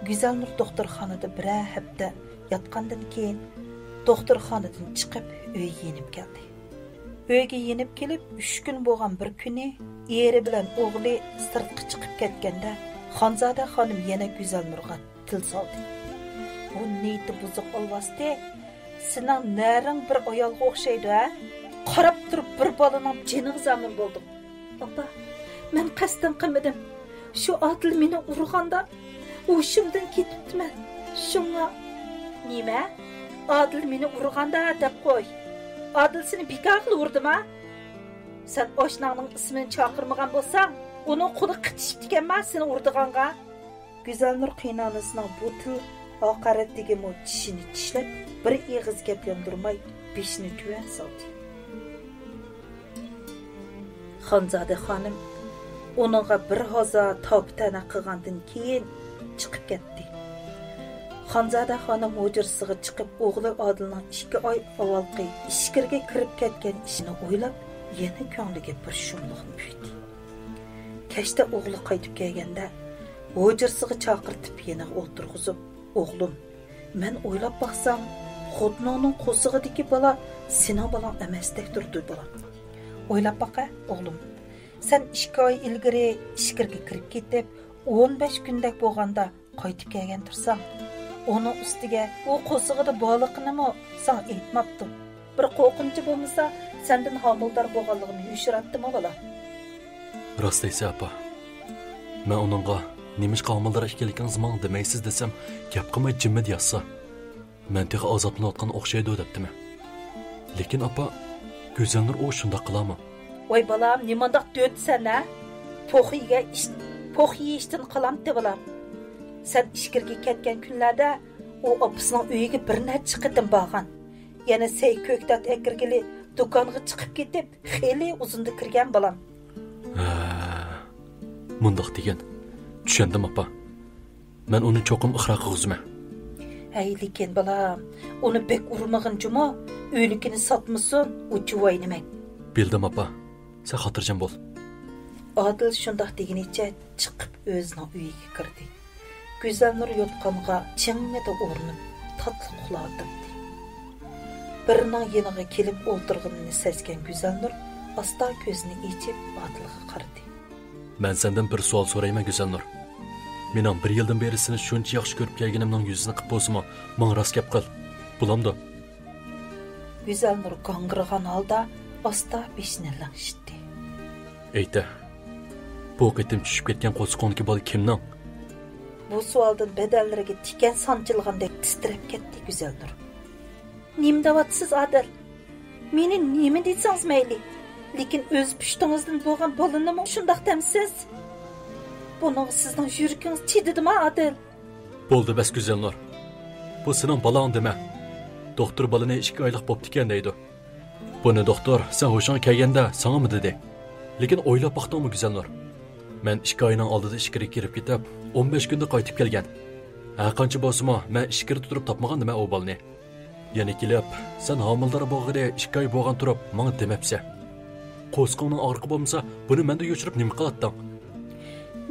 گۈزەلنۇر دوختۇرخانىدا بىرەر ھەپتە ياتقاندىن كېيىن، دوختۇرخانىدىن چىقىپ، ئۆيگە يېنىپ كەلدى. ئۆيگە يېنىپ كېلىپ، ئۈچ كۈن بولغان بىر كۈنى ئېرى بىلەن ئوغلى سىرتقا چىقىپ كەتكەندە، خانزادە خانىم يەنە گۈزەلنۇرغا تىل سالدى. بۇ نىيىتى بۇزۇق ئالۋاستى، سېنىڭ نەرىڭ بىر ئايالغا ئوخشايدۇ، ھە؟ قاراپ تۇرۇپ بىر بالىنىڭ جېنىغا زامىن بولدۇڭ. ئاپا، مەن قەستەن قىلمىدىم. شۇ ئادىل مېنى ئۇرغاندا، ھوشۇمدىن كېتىپتىمەن. شۇڭا. نېمە؟ ئادىل مېنى ئۇرغاندا دەپ قوي. ئادىل سېنى بىكارغىلا ئۇردىما؟ سەن ئاشناڭنىڭ ئىسمىنى چاقىرمىغان بولساڭ، ئۇنىڭ قولى قېتىشىپتىكەنما سېنى ئۇرىدىغانغا؟ گۈزەلنۇر قېيىنئانىسىنىڭ بۇ تىل ھاقارەتلىكىگىمۇ چىشىنى چىشلەپ، بىر ئېغىز گەپ ياندۇرماي، بېشىنى تۆۋەن سالدى. خانزادە خانىم ئۇنىڭغا بىر ھازا تاپا-تەنە قىلغاندىن كېيىن چىقىپ كەتتى. خانزادە خانىم ھۇجرىسىغا چىقىپ، ئوغلى ئادىلنىڭ ئىككى ئاي ئاۋۋالقى ئىچكىرىگە كىرىپ كەتكەن ئىشىنى ئويلاپ، يەنە كۆڭلىگە بىر شۇملۇقنى پۈكتى. كەچتە ئوغلى قايتىپ كەلگەندە، ھۇجرىسىغا چاقىرتىپ يېنىغا ئولتۇرغۇزۇپ، «ئوغلۇم، مەن ئويلاپ باقسام، خوتۇنۇڭنىڭ قورسىقىدىكى بالا سېنىڭ بالاڭ ئەمەستەك تۇرىدۇ، بالام. ئويلاپ باقە، ئوغلۇم، سەن ئىككى ئاي ئىلگىرى ئىچكىرىگە كىرىپ كېتىپ، ئون بەش كۈندەك بولغاندا قايتىپ كەلگەن تۇرساڭ، ئۇنىڭ ئۈستىگە ئۇ قورسىقىدا بارلىقىنىمۇ ساڭا ئېيتماپتۇ. بىر قورقۇنچى بولمىسا، سەندىن ھامىلىدار بولغانلىقىنى يوشۇراتتىمۇ، بالا؟» «راست دەيسەن، ئاپا. مەن ئۇنىڭغا نېمىشقا ھامىلىدار ئىكەنلىكىڭىزنى ماڭا دېمەيسىز دېسەم، گەپ قىلماي جىممىدە ياتسا، مەن تېخى ئازابلىنىۋاتقان ئوخشايدۇ دەپتىمەن. لېكىن ئاپا، گۈزەلنۇر ئۇ شۇنداق قىلامۇ؟ ۋاي بالام، نېمانداق دۆتسەن ھە؟ پوخ يېگەن ئىش، پوخ يېيىشتىن قالامتى بالام. سەن ئىچكىرىگە كەتكەن كۈنلەردە ئۇ ئاپىسىنىڭ ئۆيىگە بىر نەچچە قېتىم بارغان. يەنە سەي كۆكتات ئەكىرگىلى دۇكانغا چىقىپ كېتىپ، خېلى ئۇزۇندا كىرگەن بالام. ھە، مۇنداق دېگىن. چۈشەندىم، ئاپا. مەن ئۇنى چوقۇم ئىقرار قىلغۇزىمەن. ھەي، لېكىن بالام، ئۇنى بەك ئۇرمىغىن جۇمۇ، ئۆينىكىنى ساتمىسۇن، ئۇ جۇۋاينىمەك. بىلدىم، ئاپا. سەن خاتىرجەم بول. ئادىل شۇنداق دېگىنىچە چىقىپ ئۆزىنىڭ ئۆيىگە كىردى. گۈزەلنۇر يوتقانغا چىڭڭىدە ئورىنىپ، تاتلىق ئۇخلاۋاتاتتى. بىرىنىڭ يېنىغا كېلىپ ئولتۇرغىنىنى سەزگەن گۈزەلنۇر ئاستا كۆزىنى ئېچىپ ئادىلغا قارىدى. مەن سەندىن بىر سوئال سورايمەن، گۈزەلنۇر. مېنىڭ بىر يىلدىن بېرى سېنى شۇنچە ياخشى كۆرۈپ كەلگىنىمنىڭ يۈزىنى قىپ بولسىمۇ، ماڭا راست گەپ قىل. بولامدۇ؟ گۈزەلنۇر گاڭگىرىغان ھالدا ئاستا بېشىنى لىڭشىتتى. ئېيتە، بۇ قېتىم چۈشۈپ كەتكەن قورسىقىڭدىكى بالا كىمنىڭ؟ بۇ سوئالدىن بەدەنلىرىگە تىكەن سانچىلغاندەك تىترەپ كەتتى گۈزەلنۇر. نېمە دەۋاتىسىز، ئادىل؟ مېنى نېمە دېسىڭىز مەيلى، لېكىن ئۆز پۇشتىڭىزدىن بولغان بالىنىمۇ شۇنداق دەمسىز؟ بۇنىڭغا سىزنىڭ يۈرىكىڭىز چىدىدىما، ئادىل؟ بولدى بەس، گۈزەلنۇر. بۇ سېنىڭ بالاڭ دېمە. دوختۇر بالىنى ئىككى ئايلىق بوپتىكەن دەيدۇ. بۇنى دوختۇر سەن ھوشۇڭغا كەلگەندە ساڭىمۇ دېدى. لېكىن ئويلاپ باقتىڭمۇ، گۈزەلنۇر؟ مەن ئىككى ئاينىڭ ئالدىدا ئىچكىرىگە كىرىپ كېتىپ، ئون بەش كۈندە قايتىپ كەلگەن. ھەرقانچە بولسىمۇ، مەن ئىچكىرىدە تۇرۇپ تاپمىغاندىمەن ئۇ بالىنى. يەنە كېلىپ، سەن ھامىلىدار بولغىلى ئىككى ئاي بولغان تۇرۇپ، ماڭا دېمەپسەن. قورسىقىڭنىڭ ئاغرىقى بولمىسا، بۇنى مەندىن يوشۇرۇپ نېمە قىلاتتىڭ؟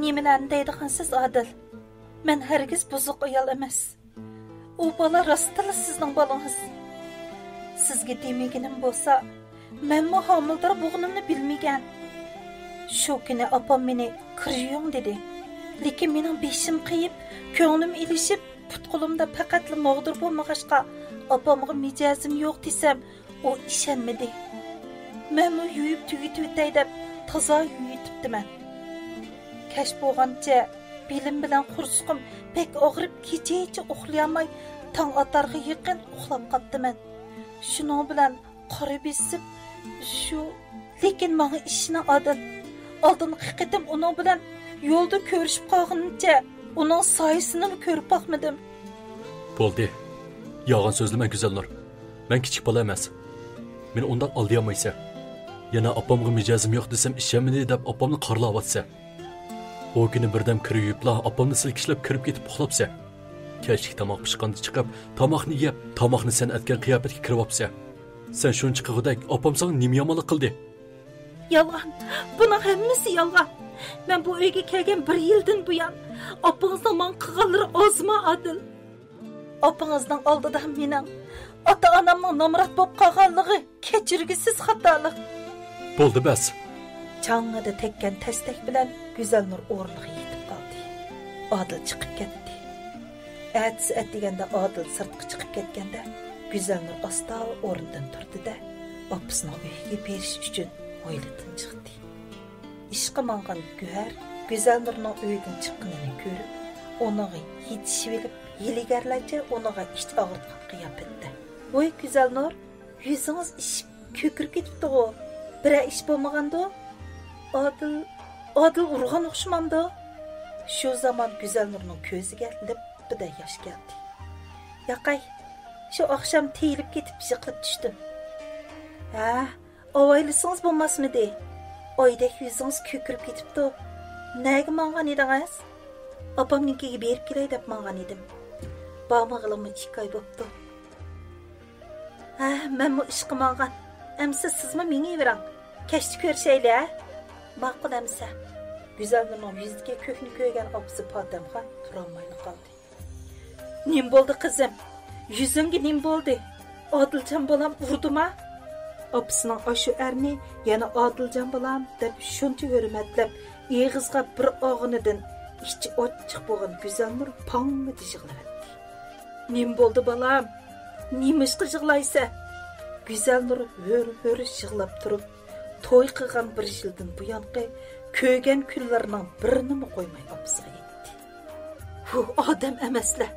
نېمىلەرنى دەيدىغانسىز، ئادىل؟ مەن ھەرگىز بۇزۇق ئايال ئەمەس. ئۇ بالا راستتىنلا سىزنىڭ بالىڭىز. سىزگە دېمىگىنىم بولسا، مەنمۇ ھامىلىدار بولغىنىمنى بىلمىگەن. شۇ كۈنى ئاپام مېنى كىر يۇيۇڭ دېدى. لېكىن مېنىڭ بېشىم قېيىپ، كۆڭلۈم ئېلىشىپ، پۇت-قولۇمدا پەقەتلا ماغدۇر بولمىغاچقا، ئاپامغا مىجەزىم يوق دېسەم، ئۇ ئىشەنمىدى. مەنمۇ يۇيۇپ تۈگىتىۋېتەي دەپ تازا يۇيۇۋېتىپتىمەن. كەچ بولغانچە بېلىم بىلەن قورسىقىم بەك ئاغرىپ، كېچىچە ئۇخلىيالماي، تاڭ ئاتارغا يېقىن ئۇخلاپ قاپتىمەن. شۇنىڭ بىلەن قارا بېسىپ، شۇ، لېكىن ماڭا ئىشىنىڭ، ئادىل. ئالدىنقى قېتىم ئۇنىڭ بىلەن يولدا كۆرۈشۈپ قالغىنىمچە، ئۇنىڭ سايىسىنىمۇ كۆرۈپ باقمىدىم. بولدى. يالغان سۆزلىمە، گۈزەلنۇر. مەن كىچىك بالا ئەمەس. مېنى ئۇنداق ئالدىيالمايسەن. يەنە ئاپامغا مىجەزىم يوق دېسەم ئىشەنمىدى دەپ ئاپامنى قارىلاۋاتىسەن. ئۇ كۈنى بىردەم كىر يۇيۇپلا ئاپامنى سىلكىشلەپ كىرىپ كېتىپ ئۇخلاپسەن. كەچلىك تاماق پىشقاندا چىقىپ، تاماقنى يەپ، تاماقنى سەن ئەتكەن قىياپەتكە كىرىۋاپسەن. سەن شۇنچە قىلغۇدەك ئاپام ساڭا نېمە يامانلىق قىلدى؟ يالغان. بۇنىڭ ھەممىسى يالغان. مەن بۇ ئۆيگە كەلگەن بىر يىلدىن بۇيان ئاپىڭىزنىڭ ماڭا قىلغانلىرى ئازما، ئادىل؟ ئاپىڭىزنىڭ ئالدىدا مېنىڭ ئاتا-ئانامنىڭ نامرات بولۇپ قالغانلىقى كەچۈرگۈسىز خاتالىق. بولدى بەس. چاڭڭىدە تەگكەن تەستەك بىلەن گۈزەلنۇر ئورنىغا يېتىپ قالدى. ئادىل چىقىپ كەتتى. ئەتىسى ئەتىگەندە ئادىل سىرتقا چىقىپ كەتكەندە، گۈزەلنۇر ئاستا ئورنىدىن تۇردى-دە، ئاپىسىنىڭ ئۆيىگە بېرىش ئۈچۈن ھويلىدىن چىقتى. ئىشقا ماڭغان گۆھەر گۈزەلنۇرنىڭ ئۆيدىن چىققىنىنى كۆرۈپ، ئۇنىڭغا يېتىشىۋېلىپ، ھىيلىگەرلەرچە ئۇنىڭغا ئىچ ئاغرىتقان قىياپەتتە: «ۋوي گۈزەلنۇر، يۈزىڭىز ئىششىپ، كۆكىرىپ كېتىپتىغۇ؟ بىرەر ئىش بولمىغاندۇ؟ ئادىل، ئادىل ئۇرغان ئوخشىمامدۇ؟» شۇ زامان گۈزەلنۇرنىڭ كۆزىگە لىپپىدە ياش كەلدى. «ياقەي، شۇ ئاخشام تېيىلىپ كېتىپ يىقىلىپ چۈشتۈم.» «ھە، ئاۋايلىسىڭىز بولماسمىدى؟ ئايدەك يۈزىڭىز كۆكىرىپ كېتىپتۇ. نەگە ماڭغان ئىدىڭىز؟» «ئاپامنىڭكىگە بېرىپ كېلەي دەپ ماڭغان ئىدىم. بارمىغىلىمۇ ئىككى ئاي بوپتۇ.» «ھە، مەنمۇ ئىشقا ماڭغان. ئەمسە سىزمۇ مېڭىۋېرىڭ. كەچتە كۆرۈشەيلى، ھە؟» «ماقۇل ئەمسە.» گۈزەلنۇرنىڭ يۈزىدىكى كۆكنى كۆرگەن ئاپىسى پاتەمخان تۇرالمايلا قالدى. «نېمە بولدى قىزىم؟ يۈزۈڭگە نېمە بولدى؟ ئادىلجان بالام ئۇردىما؟» ئاپىسىنىڭ ئاشۇ ئەرنى يەنە «ئادىلجان بالام» دەپ شۇنچە ھۆرمەتلەپ، ئېغىزغا بىر ئالغىنىدىن ئىچى ئاچچىق بولغان گۈزەلنۇر پاڭڭىدە يىغلاۋەتتى. «نېمە بولدى بالام؟ نېمىشقا يىغلايسەن؟» گۈزەلنۇر ھۆر-ھۆر يىغلاپ تۇرۇپ، توي قىلغان بىر يىلدىن بۇيانقى كۆرگەن كۈنلىرىنىڭ بىرىنىمۇ قويماي ئاپىسىغا ئېيتتى. ئۇ ئادەم ئەمەسلە.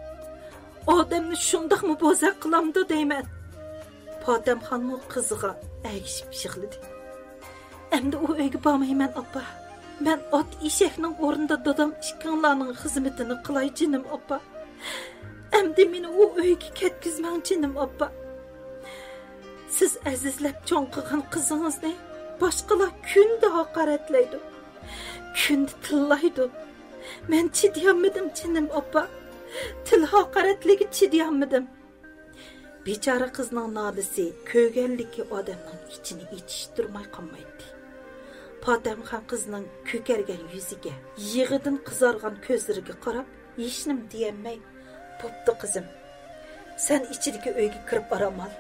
ئادەمنى شۇنداقمۇ بوزەك قىلامدۇ دەيمەن. پاتەمخانمۇ قىزىغا ئەگىشىپ يىغلىدى. ئەمدى ئۇ ئۆيگە بارمايمەن، ئاپا. مەن ئات ئېشەكنىڭ ئورنىدا دادام ئىككىڭلارنىڭ خىزمىتىنى قىلاي، جېنىم ئاپا. ئەمدى مېنى ئۇ ئۆيگە كەتكۈزمەڭ، جېنىم ئاپا. سىز ئەزىزلەپ چوڭ قىلغان قىزىڭىزنى باشقىلار كۈندە ھاقارەتلەيدۇ، كۈندە تىللايدۇ. مەن چىدىيالمىدىم، جېنىم ئاپا. تىل ھاقارەتلىكى چىدىيالمىدىم. بىچارە قىزنىڭ نالىسى، كۆرگەنلىكى ئادەمنىڭ ئىچىنى ئېچىشتۇرماي قالمايتتى. پاتەمخان قىزنىڭ كۆكەرگەن يۈزىگە، يىغىدىن قىزارغان كۆزلىرىگە قاراپ، ھېچنېمە دېيەلمەي، بوپتۇ قىزىم، سەن ئىچىدىكى ئۆيگە كىرىپ ئارام ئال.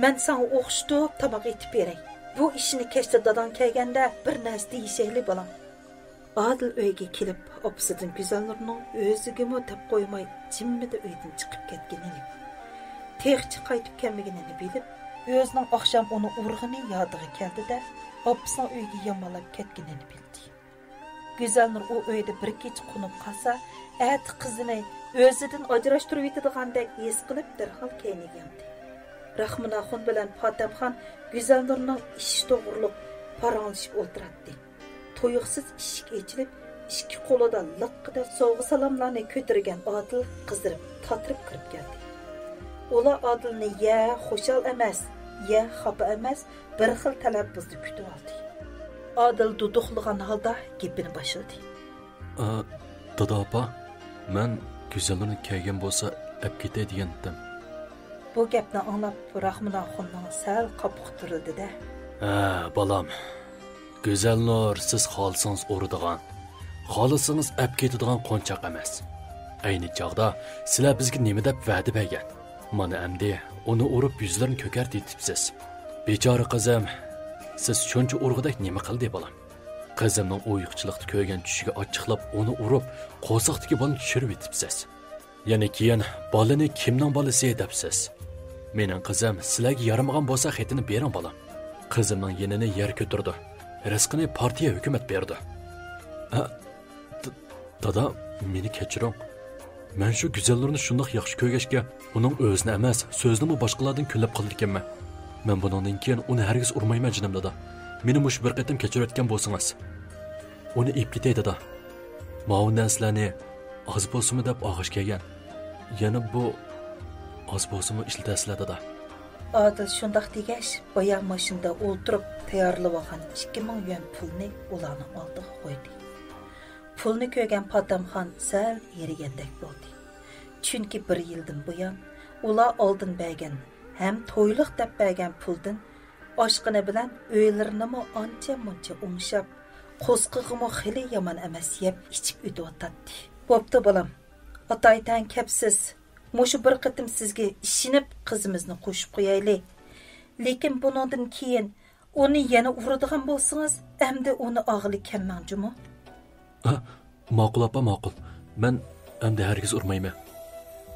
مەن ساڭا ئوخشىتىپ تاماق ئېتىپ بېرەي. بۇ ئىشنى كەچتە داداڭ كەلگەندە بىر نەرسە دېيىشەيلى، بالام. ئادىل ئۆيگە كېلىپ، ئاپىسىدىن گۈزەلنۇرنىڭ ئۆزىگىمۇ دەپ قويماي، جىممىدە ئۆيدىن چىقىپ كەتكىنىنى، تېخىچە قايتىپ كەلمىگىنىنى بىلىپ، ئۆزىنىڭ ئاخشام ئۇنى ئۇرغىنى يادىغا كەلدى-دە، ئاپىسىنىڭ ئۆيىگە يامانلاپ كەتكىنىنى بىلدى. گۈزەلنۇر ئۇ ئۆيدە بىر كېچە قونۇپ قالسا، ئەتە قىزىنى ئۆزىدىن ئاجراشتۇرۇۋېتىدىغاندەك ھېس قىلىپ، دەرھال كەينىگە ياندى. راخمان ئاخۇن بىلەن پاتەمخان گۈزەلنۇرنىڭ ئىشى توغرۇلۇق پاراڭلىشىپ ئولتۇراتتى. تۇيۇقسىز ئىشىك ئېچىلىپ، ئىككى قولىدا لىققىدە سوۋغا-سالاملارنى كۆتۈرگەن ئادىل قىزىرىپ، تاتىرىپ كىرىپ كەلدى. ئۇلار ئادىلنى يە خۇشال ئەمەس، يە خاپا ئەمەس، بىر خىل تەلەپپۇزدا كۈتۈۋالدى. ئادىل دۇدۇقلىغان ھالدا گېپىنى باشلىدى. ئا، دادا ئاپا، مەن گۈزەلنۇرنى كەلگەن بولسا ئەپ كېتەي دېگەنتىم. بۇ گەپنى ئاڭلاپ، راخمان ئاخۇننىڭ سەل قاپىقى تۈرۈلدى-دە. ھە، بالام، گۈزەلنۇر سىز خالىسىڭىز ئۇرىدىغان، خالىسىڭىز ئەپ كېتىدىغان قونچاق ئەمەس. ئەينى چاغدا سىلەر بىزگە نېمە دەپ ۋەدە بەرگەن؟ مانا ئەمدى ئۇنى ئۇرۇپ يۈزلىرىنى كۆكەرتىۋېتىپسىز. بىچارە قىزىم، سىز شۇنچە ئۇرغۇدەك نېمە قىلدى، بالام؟ قىزىمنىڭ ئۇيقۇچىلىقتا كۆرگەن چۈشىگە ئاچچىقلاپ ئۇنى ئۇرۇپ، قورساقتىكى بالىنى چۈشۈرۈۋېتىپسىز. يەنە كېيىن بالىنى كىمنىڭ بالىسى دەپسىز؟ مېنىڭ قىزىم سىلەرگە يارىمىغان بولسا خېتىنى بېرىڭ، بالام. قىزىمنىڭ يېنىنى يەر كۆتۈرىدۇ. رىزقىنى پارتىيە ھۆكۈمەت بېرىدۇ. ھە، د-، دادا، مېنى كەچۈرۈڭ. مەن شۇ گۈزەلنۇرنى شۇنداق ياخشى كۆرگەچكە، ئۇنىڭ ئۆزىنى ئەمەس، سۆزىنىمۇ باشقىلاردىن كۈنلەپ قالىدىكەنمەن. مەن بۇنىڭدىن كېيىن ئۇنى ھەرگىز ئۇرمايمەن، جېنىم دادا. مېنى مۇشۇ بىر قېتىم كەچۈرۈۋەتكەن بولسىڭىز. ئۇنى ئېلىپ كېتەي، دادا. ماۋۇ نەرسىلەرنى ئاز بولسىمۇ دەپ ئالغاچ كەلگەن. يەنە بۇ ئاز بولسىمۇ ئىشلىتەرسىلەر، دادا. ئادىل شۇنداق دېگەچ، بايا ماشىنىدا ئولتۇرۇپ تەييارلىۋالغان ئىككى مىڭ يۈەن پۇلنى ئۇلارنىڭ ئالدىغا قويدى. پۇلنى كۆرگەن پاتەمخان سەل ھېرىگەندەك بولدى. چۈنكى بىر يىلدىن بۇيان ئۇلار ئالدىن بەرگەن ھەم تويلۇق دەپ بەرگەن پۇلدىن ئاشخانا بىلەن ئۆيلىرىنىمۇ ئانچە-مۇنچە ئوڭشاپ، قورسىقىغىمۇ خېلى يامان ئەمەس يەپ ئىچىپ ئۆتۈۋاتاتتى. بوپتۇ، بالام، ئاتايتەن كەپسىز. مۇشۇ بىر قېتىم سىزگە ئىشىنىپ، قىزىمىزنى قوشۇپ قويايلى. لېكىن بۇنىڭدىن كېيىن ئۇنى يەنە ئۇرىدىغان بولسىڭىز، ئەمدى ئۇنى ئالغىلى كەلمەڭ جۇمۇ. ھە، ماقۇل ئاپا، ماقۇل. مەن ئەمدى ھەرگىز ئۇرمايمەن.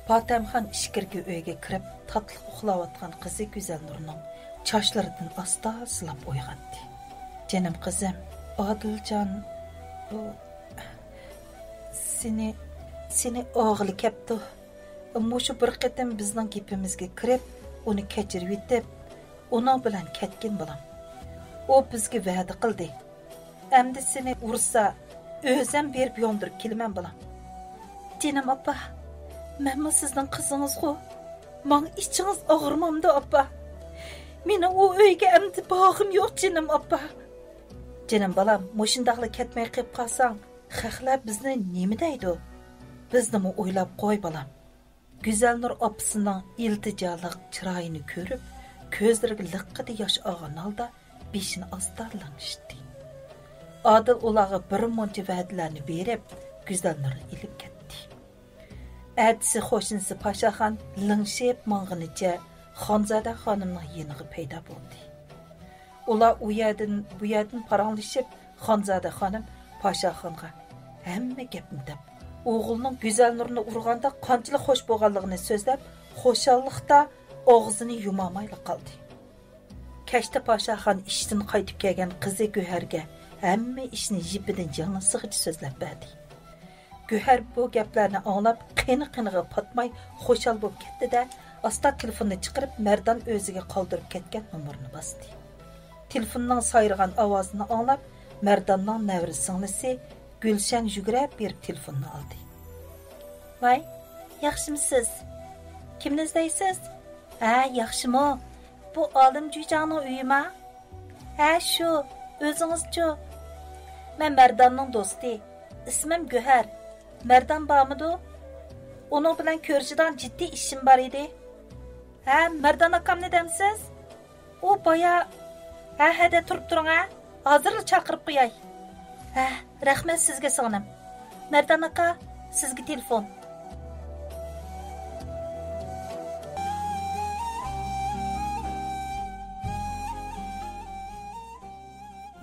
پاتەمخان ئىچكىرىكى ئۆيگە كىرىپ، تاتلىق ئۇخلاۋاتقان قىزى گۈزەلنۇرنىڭ چاچلىرىدىن ئاستا سىلاپ ئويغاتتى. جېنىم قىزىم، ئادىلجان، بۇ سېنى، سېنى ئالغىلى كەپتۇ. مۇشۇ بىر قېتىم بىزنىڭ گېپىمىزگە كىرىپ، ئۇنى كەچۈرۈۋېتىپ، ئۇنىڭ بىلەن كەتكىن، بالام. ئۇ بىزگە ۋەدە قىلدى. ئەمدى سېنى ئۇرسا، ئۆزەم بېرىپ ياندۇرۇپ كېلىمەن، بالام. جېنىم ئاپا، مەنمۇ سىزنىڭ قىزىڭىزغۇ. ماڭا ئىچىڭىز ئاغرىمامدۇ، ئاپا؟ مېنىڭ ئۇ ئۆيگە ئەمدى بارغۇم يوق، جېنىم ئاپا. جېنىم بالام، مۇشۇنداقلا كەتمەي قېلىپ قالساڭ، خەقلەر بىزنى نېمە دەيدۇ؟ بىزنىمۇ ئويلاپ قوي، بالام. گۈزەلنۇر ئاپىسىنىڭ ئىلتىجالىق چىرايىنى كۆرۈپ، كۆزلىرىگە لىققىدە ياش ئالغان ھالدا بېشىنى ئاستا لىڭشىتتى. ئادىل ئۇلارغا بىر مۇنچە ۋەدىلەرنى بېرىپ، گۈزەلنۇرنى ئېلىپ كەتتى. ئەتىسى قوشنىسى پاشاخان لىڭشىپ ماڭغىنىچە خانزادە خانىمنىڭ يېنىغا پەيدا بولدى. ئۇلار ئۇ يەردىن، بۇ يەردىن پاراڭلىشىپ، خانزادە خانىم پاشاخانغا ھەممە گەپنى دەپ، ئوغلىنىڭ گۈزەلنۇرنى ئۇرغاندا قانچىلىك خوش بولغانلىقىنى سۆزلەپ، خۇشاللىقتا ئاغزىنى يۇمالمايلا قالدى. كەچتە پاشاخان ئىشتىن قايتىپ كەلگەن قىزى گۆھەرگە ھەممە ئىشنى يىپىدىن يىڭنىسىغىچە سۆزلەپ بەردى. گۆھەر بۇ گەپلەرنى ئاڭلاپ، قېنى-قېنىغا پاتماي خۇشال بولۇپ كەتتى-دە، ئاستا تېلېفوننى چىقىرىپ، مەردان ئۆزىگە قالدۇرۇپ كەتكەن نومۇرنى باستى. تېلېفوننىڭ سايرىغان ئاۋازىنى ئاڭلاپ، مەرداننىڭ نەۋرە سىڭلىسى گۈلشەن يۈگۈرۈپ بېرىپ تېلېفوننى ئالدى. ۋاي، ياخشىمۇسىز؟ كىمنى ئىزدەيسىز؟ ھە، ياخشىمۇ؟ بۇ ئالىم جۈيجاڭنىڭ ئۆيىما؟ ھە، شۇ. ئۆزىڭىزچۇ؟ مەن مەرداننىڭ دوستى. ئىسمىم گۆھەر. مەردان بارمىدۇ؟ ئۇنىڭ بىلەن كۆرۈشىدىغان جىددىي ئىشىم بار ئىدى. ھە، مەردان ئاكامنى دەمسىز؟ ئۇ بايا. ھە، ھەدە تۇرۇپ تۇرۇڭ، ھە. ھازىرلا چاقىرىپ قوياي. ھە، رەھمەت سىزگە، سىڭلىم. مەردان ئاكا، سىزگە تېلېفون.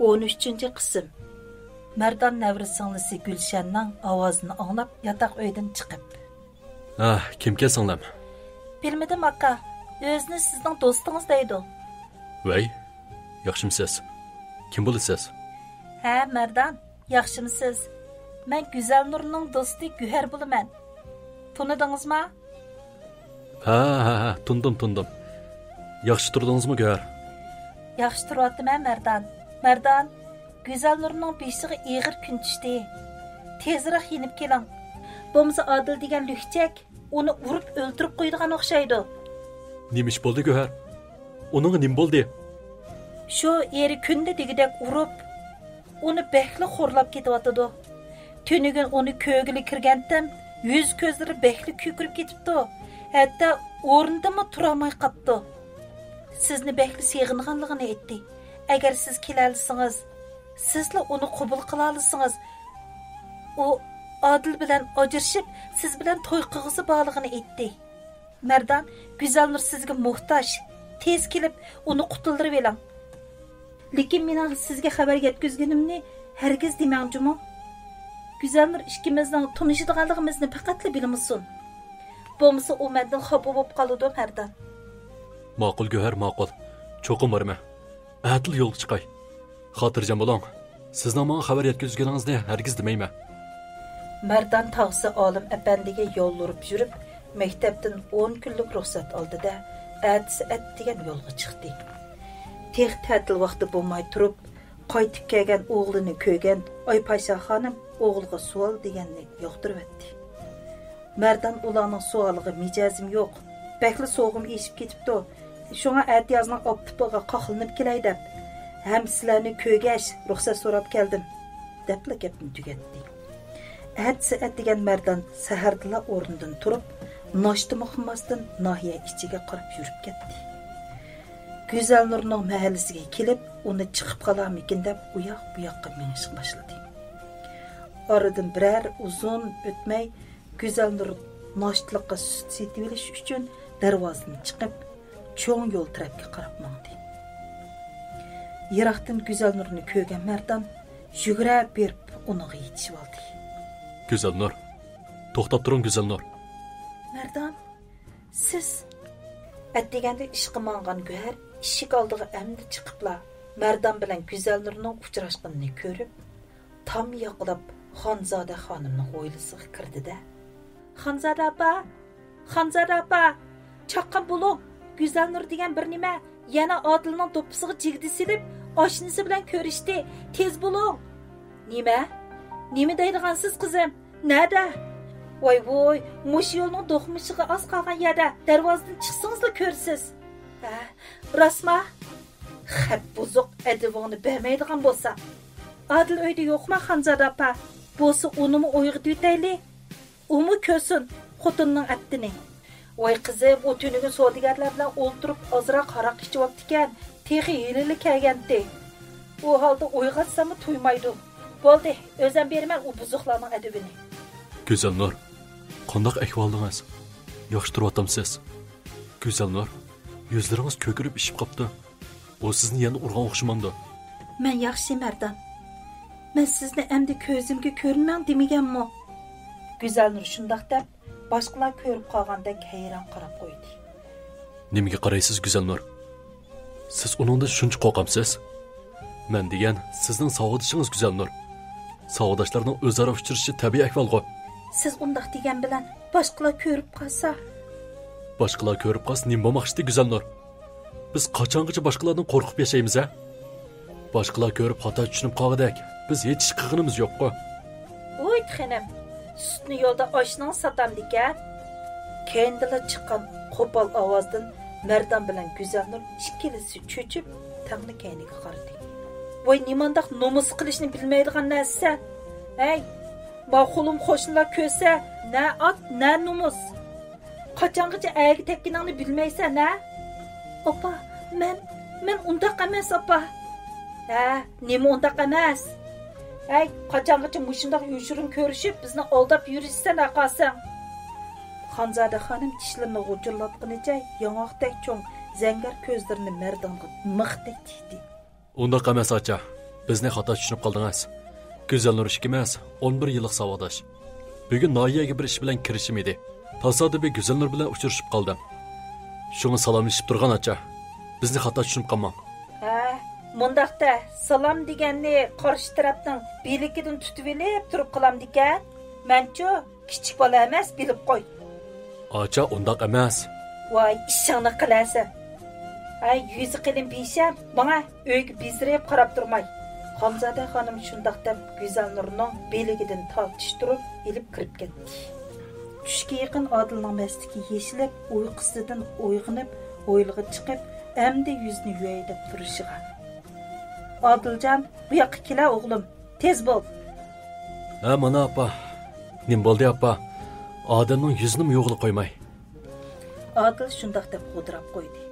ئون ئۈچىنچى قىسىم. مەردان نەۋرە سىڭلىسى گۈلشەننىڭ ئاۋازىنى ئاڭلاپ، ياتاق ئۆيدىن چىقىپ. ھە، كىمكەن سىڭلىم؟ بىلمىدىم ئاكا، ئۆزىنى سىزنىڭ دوستىڭىز دەيدۇ. ۋەي، ياخشىمسىز؟ كىم بولىسىز؟ ھە، مەردان، ياخشىمسىز؟ مەن گۈزەلنۇرنىڭ دوستى گۆھەر بولىمەن. تونۇدىڭىزما؟ ھە، ھە، ھە، تونۇدۇم، تونۇدۇم. ياخشى تۇردىڭىزمۇ، گۆھەر؟ ياخشى تۇرۇۋاتىمەن، مەردان. مەردان، گۈزەلنۇرنىڭ بېشىغا ئېغىر كۈن چۈشتى. تېزرەك يېنىپ كېلىڭ. بولمىسا ئادىل دېگەن لۈكچەك ئۇنى ئۇرۇپ ئۆلتۈرۈپ قويىدىغان ئوخشايدۇ. نېمە ئىش بولدى، گۆھەر؟ ئۇنىڭغا نېمە بولدى؟ شۇ ئېرى كۈندە دېگۈدەك ئۇرۇپ، ئۇنى بەكلا خورلاپ كېتىۋاتىدۇ. تۈنۈگۈن ئۇنى كۆرگىلى كىرگەنتىم، يۈز-كۆزلىرى بەكلا كۆكىرىپ كېتىپتۇ. ھەتتا ئورنىدىنمۇ تۇرالماي قاپتۇ. سىزنى بەكلا سېغىنغانلىقىنى ئېيتتى. ئەگەر سىز كېلەلىسىڭىز، سىزلا ئۇنى قوبۇل قىلالىسىڭىز، ئۇ ئادىل بىلەن ئاجرىشىپ، سىز بىلەن توي قىلغۇسى بارلىقىنى ئېيتتى. مەردان، گۈزەلنۇر سىزگە موھتاج. تېز كېلىپ، ئۇنى قۇتۇلدۇرۇۋېلىڭ. لېكىن مېنىڭ سىزگە خەۋەر يەتكۈزگىنىمنى ھەرگىز دېمەڭ جۇمۇ. گۈزەلنۇر ئىككىمىزنىڭ تونۇشىدىغانلىقىمىزنى پەقەتلا بىلمىسۇن. بولمىسا ئۇ مەندىن خاپا بولۇپ قالىدۇ، مەردان. ماقۇل، گۆھەر، ماقۇل. چوقۇم بارىمەن. ئەتىلا يولغا چىقاي. خاتىرجەم بولۇڭ. سىزنىڭ ماڭا خەۋەر يەتكۈزگىنىڭىزنى ھەرگىز دېمەيمەن. مەردان تاغىسى ئالىم ئەپەندىگە يالۋۇرۇپ يۈرۈپ، مەكتەپتىن ئون كۈنلۈك رۇخسەت ئالدى-دە، ئەتىسى ئەتىگەن يولغا چىقتى. تېخى تەتىل ۋاقتى بولماي تۇرۇپ، قايتىپ كەلگەن ئوغلىنى كۆرگەن ئايپاشا خانىم ئوغلىغا سوئال دېگەننى ياقتۇرۇۋەتتى. مەردان ئۇلارنىڭ سوئالىغا مىجەزىم يوق، بەكلا سوغۇم ئېشىپ كېتىپتۇ. شۇڭا ئەتىيازنىڭ ئاپتىپىغا قاقلىنىپ كېلەي دەپ، ھەم سىلەرنى كۆرگەچ رۇخسەت سوراپ كەلدىم، دەپلا گەپنى تۈگەتتى. ئەتىسى ئەتىگەن مەردان سەھەردىلا ئورنىدىن تۇرۇپ، ناشتىمۇ قىلماستىن ناھىيە ئىچىگە قاراپ يۈرۈپ كەتتى. گۈزەلنۇرنىڭ مەھەللىسىگە كېلىپ، ئۇنى چىقىپ قالارمىكىن دەپ ئۇياق-بۇياققا مېڭىشقا باشلىدى. ئارىدىن بىرەر ئۇزۇن ئۆتمەي، گۈزەلنۇر ناشتىلىققا سۈت سېتىۋېلىش ئۈچۈن دەرۋازىدىن چىقىپ، چوڭ يول تەرەپكە قاراپ ماڭدى. يىراقتىن گۈزەلنۇرنى كۆرگەن مەردان يۈگۈرۈپ بېرىپ ئۇنىڭغا يېتىشىۋالدى. گۈزەلنۇر! توختاپ تۇرۇڭ، گۈزەلنۇر! مەردان، سىز؟ ئەتىگەندە ئىشقا ماڭغان گۆھەر ئىشىك ئالدىغا ئەمدى چىقىپلا، مەردان بىلەن گۈزەلنۇرنىڭ ئۇچراشقىنىنى كۆرۈپ، تام ياقىلاپ خانزادە خانىمنىڭ ھويلىسىغا كىردى-دە، خانزادە ئاپا! خانزادە ئاپا! چاققان بولۇڭ! گۈزەلنۇر دېگەن بىر نېمە يەنە ئادىلنىڭ دوپپىسىغا جىگدە سېلىپ، ئاشنىسى بىلەن كۆرۈشتى. تېز بولۇڭ! نېمە؟ نېمە دەيدىغانسىز، قىزىم؟ نەدە؟ ۋاي ۋوي، مۇشۇ يولنىڭ دوقمۇشىغا ئاز قالغان يەردە، دەرۋازىدىن چىقسىڭىزلا كۆرىسىز. ھە، راستما؟ خەپ بۇزۇق، ئەدىپىڭنى بەرمەيدىغان بولسا. ئادىل ئۆيدە يوقما، خانزادە ئاپا؟ بولسا ئۇنىمۇ ئويغىتىۋېتەيلى. ئۇمۇ كۆرسۇن خوتۇننىڭ ئەپتىنى. ۋاي قىزىم، ئۇ تۈنۈگۈن سودىگەرلەر بىلەن ئولتۇرۇپ ئازراق ھاراق ئىچىۋاپتىكەن، تېخى ھېلىلا كەلگەنتى. ئۇ ھالدا ئويغاتساممۇ تۇيمايدۇ. بولدى، ئۆزەم بېرىمەن ئۇ بۇزۇقلارنىڭ ئەدىپىنى. گۈزەلنۇر، قانداق ئەھۋالىڭىز؟ ياخشى تۇرۇۋاتامسىز؟ گۈزەلنۇر، يۈزلىرىڭىز كۆكىرىپ ئىششىپ قاپتۇ. ئۇ سىزنى يەنە ئۇرغان ئوخشىمامدۇ؟ مەن ياخشى، مەردان. مەن سىزنى ئەمدى كۆزۈمگە كۆرۈنمەڭ دېمىگەنمۇ؟ گۈزەلنۇر شۇنداق دەپ، باشقىلار كۆرۈپ قالغاندەك ھەيران قاراپ قويدى. نېمىگە قارايسىز، گۈزەلنۇر؟ سىز ئۇنىڭدىن شۇنچە قورقامسىز؟ مەن دېگەن سىزنىڭ ساۋاقدىشىڭىز، گۈزەلنۇر. ساۋاقداشلارنىڭ ئۆزئارا ئۇچرىشىشى تەبىئىي ئەھۋالغۇ. سىز ئۇنداق دېگەن بىلەن باشقىلار كۆرۈپ قالسا؟ باشقىلار كۆرۈپ قالسا نېمە بولماقچىدى، گۈزەلنۇر؟ بىز قاچانغىچە باشقىلاردىن قورقۇپ ياشايمىز، ھە؟ باشقىلار كۆرۈپ خاتا چۈشىنىپ قالغۇدەك، بىز ھېچ ئىش قىلغىنىمىز يوققۇ. ۋوي خېنىم، سۈتنى يولدا ئاشنىڭ ساتامدىكەن. كەينىدىلا چىققان قوپال ئاۋازدىن مەردان بىلەن گۈزەلنۇر ئىككىلىسى چۆچۈپ، تەڭلا كەينىگە قارىدى. ۋاي، نېمانداق نومۇس قىلىشنى بىلمەيدىغان نەرسىسەن. ھەي، ماقۇلۇم قوشنىلار كۆرسە، نە ئات، نە نومۇس. قاچانغىچە ئەگە تەگكىنىڭنى بىلمەيسەن، ھە؟ ئاپا، مەن، مەن ئۇنداق ئەمەس، ئاپا. ھە، نېمە ئۇنداق ئەمەس؟ ھەي، قاچانغىچە مۇشۇنداق يوشۇرۇن كۆرۈشۈپ، بىزنى ئالداپ يۈرىسەن، ھە قاسىڭ؟ خانزادە خانىم چىشلىرىنى غۇچۇرلاتقىنىچە ياڭاقتەك چوڭ زەڭگەر كۆزلىرىنى مەردانغا مىختەك تىكتى. ئۇنداق ئەمەس، ئاچا. بىزنى خاتا چۈشىنىپ قالدىڭىز. گۈزەلنۇر ئىككىمىز ئون بىر يىللىق ساۋاقداش. بۈگۈن ناھىيەگە بىر ئىش بىلەن كىرىشىم ئىدى. تاسادىپىي گۈزەلنۇر بىلەن ئۇچرىشىپ قالدىم. شۇڭا سالاملىشىپ تۇرغان، ئاچا. بىزنى خاتا چۈشىنىپ قالماڭ. ھە، مۇنداق دە، سالام دېگەننى قارشى تەرەپنىڭ بىلىكىدىن تۇتۇۋېلىپ تۇرۇپ قىلامدىكەن. مەنچۇ، كىچىك بالا ئەمەس، بىلىپ قوي. ئاچا، ئۇنداق ئەمەس. ۋاي، ئىشىڭنى قىلەرسەن. ھەي، يۈزى قېلىن بىشەم، ماڭە، ئۆيگە بېزىرىپ قاراپ تۇرماي. خانزادە خانىم شۇنداق دەپ، گۈزەلنۇرنىڭ بىلىكىدىن تارتىشتۇرۇپ ئېلىپ كىرىپ كەتتى. چۈشكە يېقىن ئادىلنىڭ مەستلىكى يېشىلىپ، ئۇيقۇسىدىن ئويغىنىپ، ھويلىغا چىقىپ، ئەمدى يۈزىنى يۇياي دەپ تۇرۇشىغا. ئادىلجان، بۇ ياققا كېلە، ئوغلۇم. تېز بول! ھە، مانا، ئاپا. نېمە بولدى، ئاپا؟ ئادەمنىڭ يۈزىنىمۇ يۇغىلى قويماي. ئادىل شۇنداق دەپ غودراپ قويدى.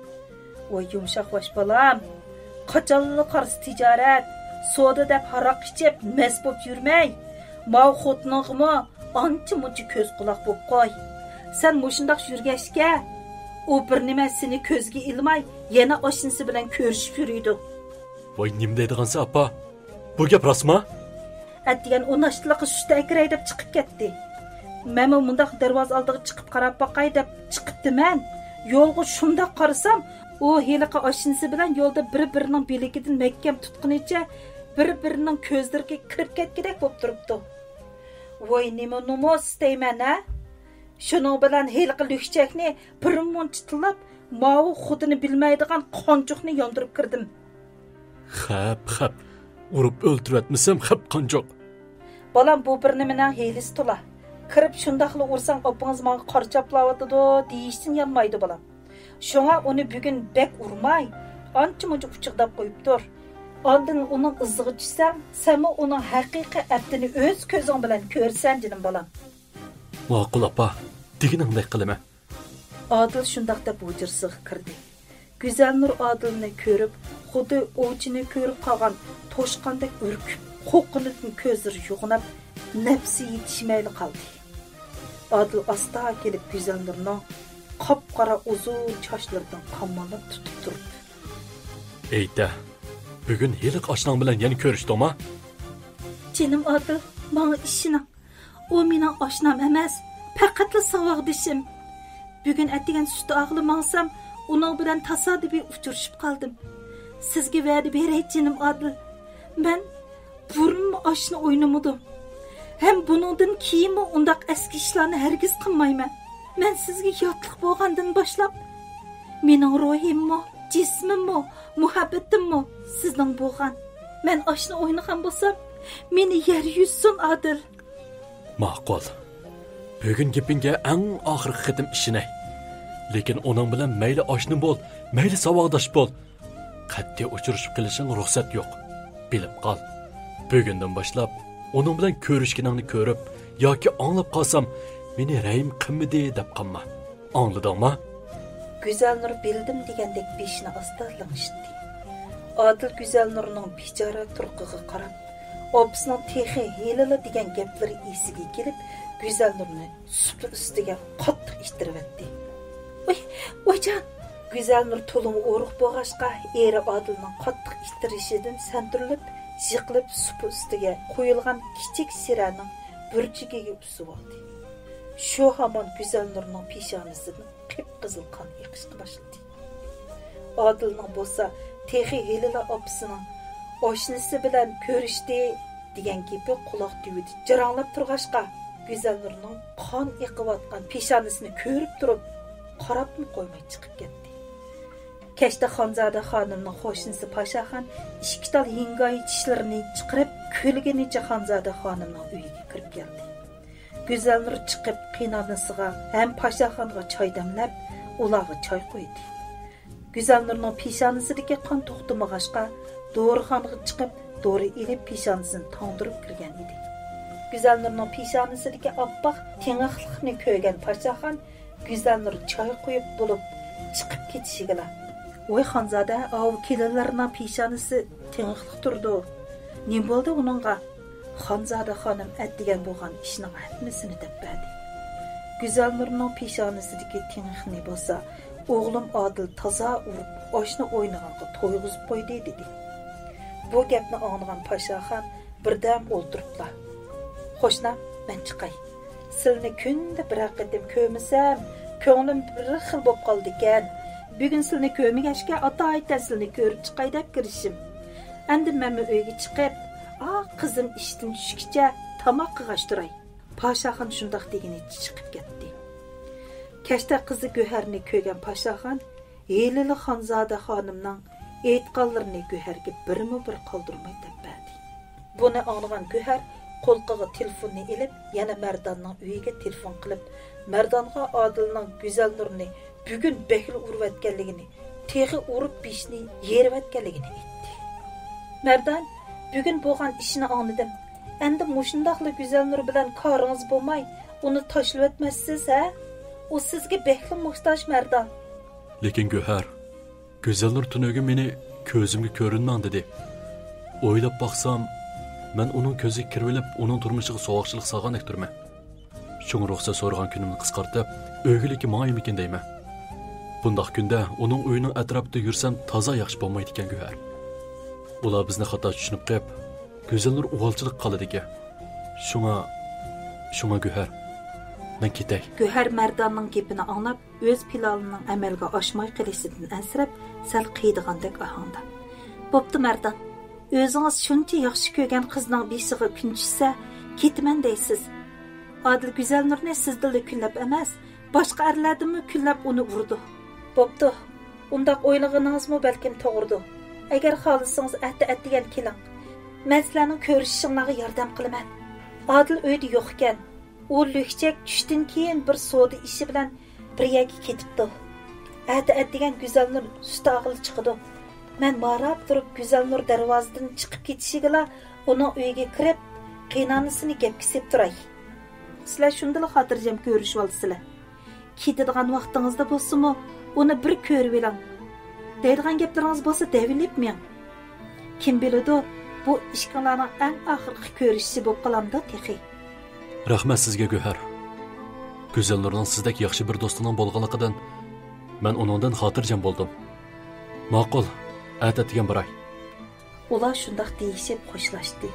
ۋاي يۇمشاق باش بالام، قاچانلا قارىسا تىجارەت، سودا دەپ ھاراق ئىچىپ مەست بولۇپ يۈرمەي، ماۋۇ خوتۇنۇڭغىمۇ ئانچە مۇنچە كۆز قۇلاق بولۇپ قوي. سەن مۇشۇنداق يۈرگەچكە، ئۇ بىر نېمە سېنى كۆزگە ئىلماي، يەنە ئاشنىسى بىلەن كۆرۈشۈپ يۈرىدۇ. ۋاي، نېمە دەيدىغانسەن، ئاپا؟ بۇ گەپ راستمۇ؟ ئەتىگەن ئۇ ناشتىلىققا سۈت ئەكىرەي دەپ چىقىپ كەتتى. مەنمۇ مۇنداق دەرۋازا ئالدىغا چىقىپ قاراپ باقاي دەپ چىقىپتىمەن. يولغا شۇنداق قارىسام، ئۇ ھېلىقى ئاشنىسى بىلەن يولدا بىر-بىرىنىڭ بىلىكىدىن مەھكەم تۇتقىنىچە بىر-بىرىنىڭ كۆزلىرىگە كىرىپ كەتكۈدەك بولۇپ تۇرۇپتۇ. ۋاي، نېمە نومۇس دەيمەن، ھە؟ شۇنىڭ بىلەن ھېلىقى لۈكچەكنى بىر مۇنچە تىللاپ، ماۋۇ خۇدىنى بىلمەيدىغان قانچۇقنى ياندۇرۇپ كىردىم. خەپ، خەپ. ئۇرۇپ ئۆلتۈرۈۋەتمىسەم خەپ قانچۇق. بالام، بۇ بىر نېمىنىڭ ھىيلىسى تولا. كىرىپ شۇنداقلا ئۇرساڭ، ئاپىڭىز ماڭا قارا چاپلاۋاتىدۇ دېيىشتىن يانمايدۇ، بالام. شۇڭا ئۇنى بۈگۈن بەك ئۇرماي، ئانچە-مۇنچە ئۇچۇقداپ قويۇپ تۇر. ئاندىن ئۇنىڭ ئىزىغا چۈشسەڭ، سەنمۇ ئۇنىڭ ھەقىقىي ئەپتىنى ئۆز كۆزۈڭ بىلەن كۆرىسەن، جېنىم بالام. ماقۇل، ئاپا. دېگىنىڭدەك قىلىمەن. ئادىل شۇنداق دەپ ھۇجرىسىغا كىردى. گۈزەلنۇر ئادىلنى كۆرۈپ، خۇددى ئوۋچىنى كۆرۈپ قالغان توشقاندەك ئۈركۈپ، قورققىنىدىن كۆزلىرى يوغىناپ، نەپسى يېتىشمەيلا قالدى. ئادىل ئاستا كېلىپ گۈزەلنۇرنىڭ قاپقارا ئۇزۇن چاچلىرىدىن قاماللاپ تۇتۇپ تۇرۇپ. ئېيتە، بۈگۈن ھېلىقى ئاشناڭ بىلەن يەنە كۆرۈشتۈڭما؟ جېنىم ئادىل، ماڭا ئىشىنىڭ. ئۇ مېنىڭ ئاشنام ئەمەس، پەقەتلا ساۋاقدىشىم. بۈگۈن ئەتىگەن سۈت ئاغىلى ماڭسام، ئۇنىڭ بىلەن تاسادىپىي ئۇچرىشىپ قالدىم. سىزگە ۋەدە بېرەي، جېنىم ئادىل. مەن بۇرۇنمۇ ئاشنا ئوينىمىدىم. ھەم بۇنىڭدىن كېيىنمۇ ئۇنداق ئەسكى ئىشلارنى ھەرگىز قىلمايمەن. مەن سىزگە ياتلىق بولغاندىن باشلاپ، مېنىڭ روھىممۇ، جىسمىممۇ، مۇھەببىتىممۇ سىزنىڭ بولغان. مەن ئاشنا ئوينىغان بولسام، مېنى يەر يۇتسۇن، ئادىل. ماقۇل. بۈگۈن گېپىڭگە ئەڭ ئاخىرقى قېتىم ئىشىنەي. لېكىن ئۇنىڭ بىلەن مەيلى ئاشنا بول، مەيلى ساۋاقداش بول، قەتئىي ئۇچرىشىپ قېلىشىڭغا رۇخسەت يوق. بىلىپ قال. بۈگۈندىن باشلاپ ئۇنىڭ بىلەن كۆرۈشكىنىڭنى كۆرۈپ ياكى ئاڭلاپ قالسام، مېنى رەھىم قىلمىدى دەپ قالما. ئاڭلىدىڭما؟ گۈزەلنۇر بىلدىم دېگەندەك بېشىنى ئاستا لىڭشىتتى. ئادىل گۈزەلنۇرنىڭ بىچارە تۇرقىغا قاراپ، ئاپىسىنىڭ تېخى ھېلىلا دېگەن گەپلىرى ئېسىگە كېلىپ، گۈزەلنۇرنى سۇپا ئۈستىگە قاتتىق ئىتتىرىۋەتتى. ۋاي، ۋايجان! گۈزەلنۇر تولىمۇ ئورۇق بولغاچقا، ئېرى ئادىلنىڭ قاتتىق ئىتتىرىشىدىن سەنتۈرۈلۈپ، يىقىلىپ سۇپا ئۈستىگە قويۇلغان كىچىك سىرەنىڭ بۇرجىكىگە ئۈسۈۋالدى. شۇ ھامان گۈزەلنۇرنىڭ پېشانىسىدىن قىپقىزىل قان ئېقىشقا باشلىدى. ئادىلنىڭ بولسا تېخى ھېلىلا ئاپىسىنىڭ ئاشنىسى بىلەن كۆرۈشتى دېگەن گېپى قۇلاق تۈۋىدە جاراڭلاپ تۇرغاچقا، گۈزەلنۇرنىڭ قان ئېقىۋاتقان پېشانىسىنى كۆرۈپ تۇرۇپ، قاراپمۇ قويماي چىقىپ كەتتى. كەچتە خانزادە خانىمنىڭ قوشنىسى پاشاخان ئىككى تال ھىڭگاي چىشلىرىنى چىقىرىپ، كۈلگىنىچە خانزادە خانىمنىڭ ئۆيىگە كىرىپ كەلدى. گۈزەلنۇر چىقىپ، قېينانىسىغا ھەم پاشاخانغا چاي دەملەپ، ئۇلارغا چاي قۇيدى. گۈزەلنۇرنىڭ پېشانىسىدىكى قان توختىمىغاچقا، دورىخانىغا چىقىپ، دورا ئېلىپ، پېشانىسىنى تاڭدۇرۇپ كىرگەن ئىدى. گۈزەلنۇرنىڭ پېشانىسىدىكى ئاپئاق تېڭىقلىقنى كۆرگەن پاشاخان گۈزەلنۇر چاي قۇيۇپ بولۇپ چىقىپ كېتىشىگىلا، ۋاي خانزادە، ئاۋۇ كېلىنلەرنىڭ پېشانىسى تېڭىقلىق تۇرىدۇ. نېمە بولدى ئۇنىڭغا؟ خانزادە خانىم ئەتىگەن بولغان ئىشنىڭ ھەممىسىنى دەپ بەردى. گۈزەلنۇرنىڭ پېشانىسىدىكى تېڭىقنى بولسا ئوغلۇم ئادىل تازا ئۇرۇپ، ئاشنا ئوينىغانغا تويغۇزۇپ قويدى، دېدى. بۇ گەپنى ئاڭلىغان پاشاخان بىردەم ئولتۇرۇپلا، خوشنا، مەن چىقاي. سىلىنى كۈندە بىرەر قېتىم كۆرمىسەم، كۆڭلۈم بىر خىل بولۇپ قالىدىكەن. بۈگۈن سىلىنى كۆرمىگەچكە، ئاتايىتەن سىلىنى كۆرۈپ چىقاي دەپ كىرىشىم. ئەمدى مەنمۇ ئۆيگە چىقىپ، ئا، قىزىم ئىشتىن چۈشكىچە تاماق قىغاچ تۇراي. پاشاخان شۇنداق دېگىنىچە چىقىپ كەتتى. كەچتە قىزى گۆھەرنى كۆرگەن پاشاخان ھېلىلا خانزادە خانىمنىڭ ئېيتقانلىرىنى گۆھەرگە بىرمۇ بىر قالدۇرماي دەپ بەردى. بۇنى ئاڭلىغان گۆھەر قۇلىقىغا تېلېفوننى ئېلىپ، يەنە مەرداننىڭ ئۆيىگە تېلېفون قىلىپ، مەردانغا ئادىلنىڭ گۈزەلنۇرنى بۈگۈن بەكلا ئۇرۇۋەتكەنلىكىنى، تېخى ئۇرۇپ بېشىنى يېرىۋەتكەنلىكىنى ئېيتتى. مەردان، بۈگۈن بولغان ئىشنى ئاڭلىدىم. ئەمدى مۇشۇنداقلا گۈزەلنۇر بىلەن كارىڭىز بولماي، ئۇنى تاشلىۋەتمەسسىز، ھە؟ ئۇ سىزگە بەكلا موھتاج، مەردان. لېكىن گۆھەر، گۈزەلنۇر تۈنۈگۈن مېنى كۆزۈمگە كۆرۈنمەڭ دېدى. ئويلاپ باقسام، مەن ئۇنىڭ كۆزىگە كىرىۋېلىپ، ئۇنىڭ تۇرمۇشىغا سوغۇقچىلىق سالغاندەك تۇرىمەن. شۇڭا رۇخسەت سورىغان كۈنۈمنى قىسقارتىپ، ئۆگىلىككە ماڭايمىكىن دەيمەن. بۇنداق كۈندە ئۇنىڭ ئۆيىنىڭ ئەتراپىدا يۈرسەم تازا ياخشى بولمايدىكەن گۆھەر. ئۇلار بىزنى خاتا چۈشىنىپ قېلىپ، گۈزەلنۇر ئۇۋالچىلىققا قالىدىكەن. شۇڭا، شۇڭا گۆھەر، مەن كېتەي. گۆھەر مەرداننىڭ گېپىنى ئاڭلاپ، ئۆز پىلانىنىڭ ئەمەلگە ئاشماي قېلىشىدىن ئەنسىرەپ، سەل قىيىدىغاندەك ئاھاڭدا، بوپتۇ، مەردان. ئۆزىڭىز شۇنچە ياخشى كۆرگەن قىزنىڭ بېشىغا كۈن چۈشسە، كېتىمەن دەيسىز. ئادىل گۈزەلنۇرنى سىزدىنلا كۈنلەپ ئەمەس، باشقا ئەرلەردىنمۇ كۈنلەپ ئۇنى ئۇرىدۇ. بوپتۇ، ئۇنداق ئويلىغىنىڭىزمۇ بەلكىم توغرىدۇ. ئەگەر خالىسىڭىز، ئەتە ئەتىگەن كېلىڭ. مەن سىلەرنىڭ كۆرۈشۈشۈڭلارغا ياردەم قىلىمەن. ئادىل ئۆيدە يوق ئىكەن. ئۇ لۈكچەك چۈشتىن كېيىن بىر سودا ئىشى بىلەن بىر يەرگە كېتىپتۇ. ئەتە ئەتىگەن گۈزەلنۇر سۈت ئاغىلى چىقىدۇ. مەن ماراپ تۇرۇپ، گۈزەلنۇر دەرۋازىدىن چىقىپ كېتىشىگىلا ئۇنىڭ ئۆيىگە كىرىپ، قېينانىسىنى گەپكە سېلىپ تۇراي. سىلەر شۇندىلا خاتىرجەم كۆرۈشۈۋالىسىلەر. كېتىدىغان ۋاقتىڭىزدا بولسىمۇ، ئۇنى بىر كۆرۈۋېلىڭ. دەيدىغان گەپلىرىڭىز بولسا، دەۋېلىپ مېڭىڭ. كىم بىلىدۇ، بۇ ئىككىڭلارنىڭ ئەڭ ئاخىرقى كۆرۈشۈشى بولۇپ قالامدۇ تېخى. رەھمەت سىزگە، گۆھەر. گۈزەلنۇرنىڭ سىزدەك ياخشى بىر دوستىنىڭ بولغانلىقىدىن مەن ئۇنىڭدىن خاتىرجەم بولدۇم. ماقۇل، ئەتە ئەتىگەن باراي. ئۇلار شۇنداق دېيىشىپ خوشلاشتى.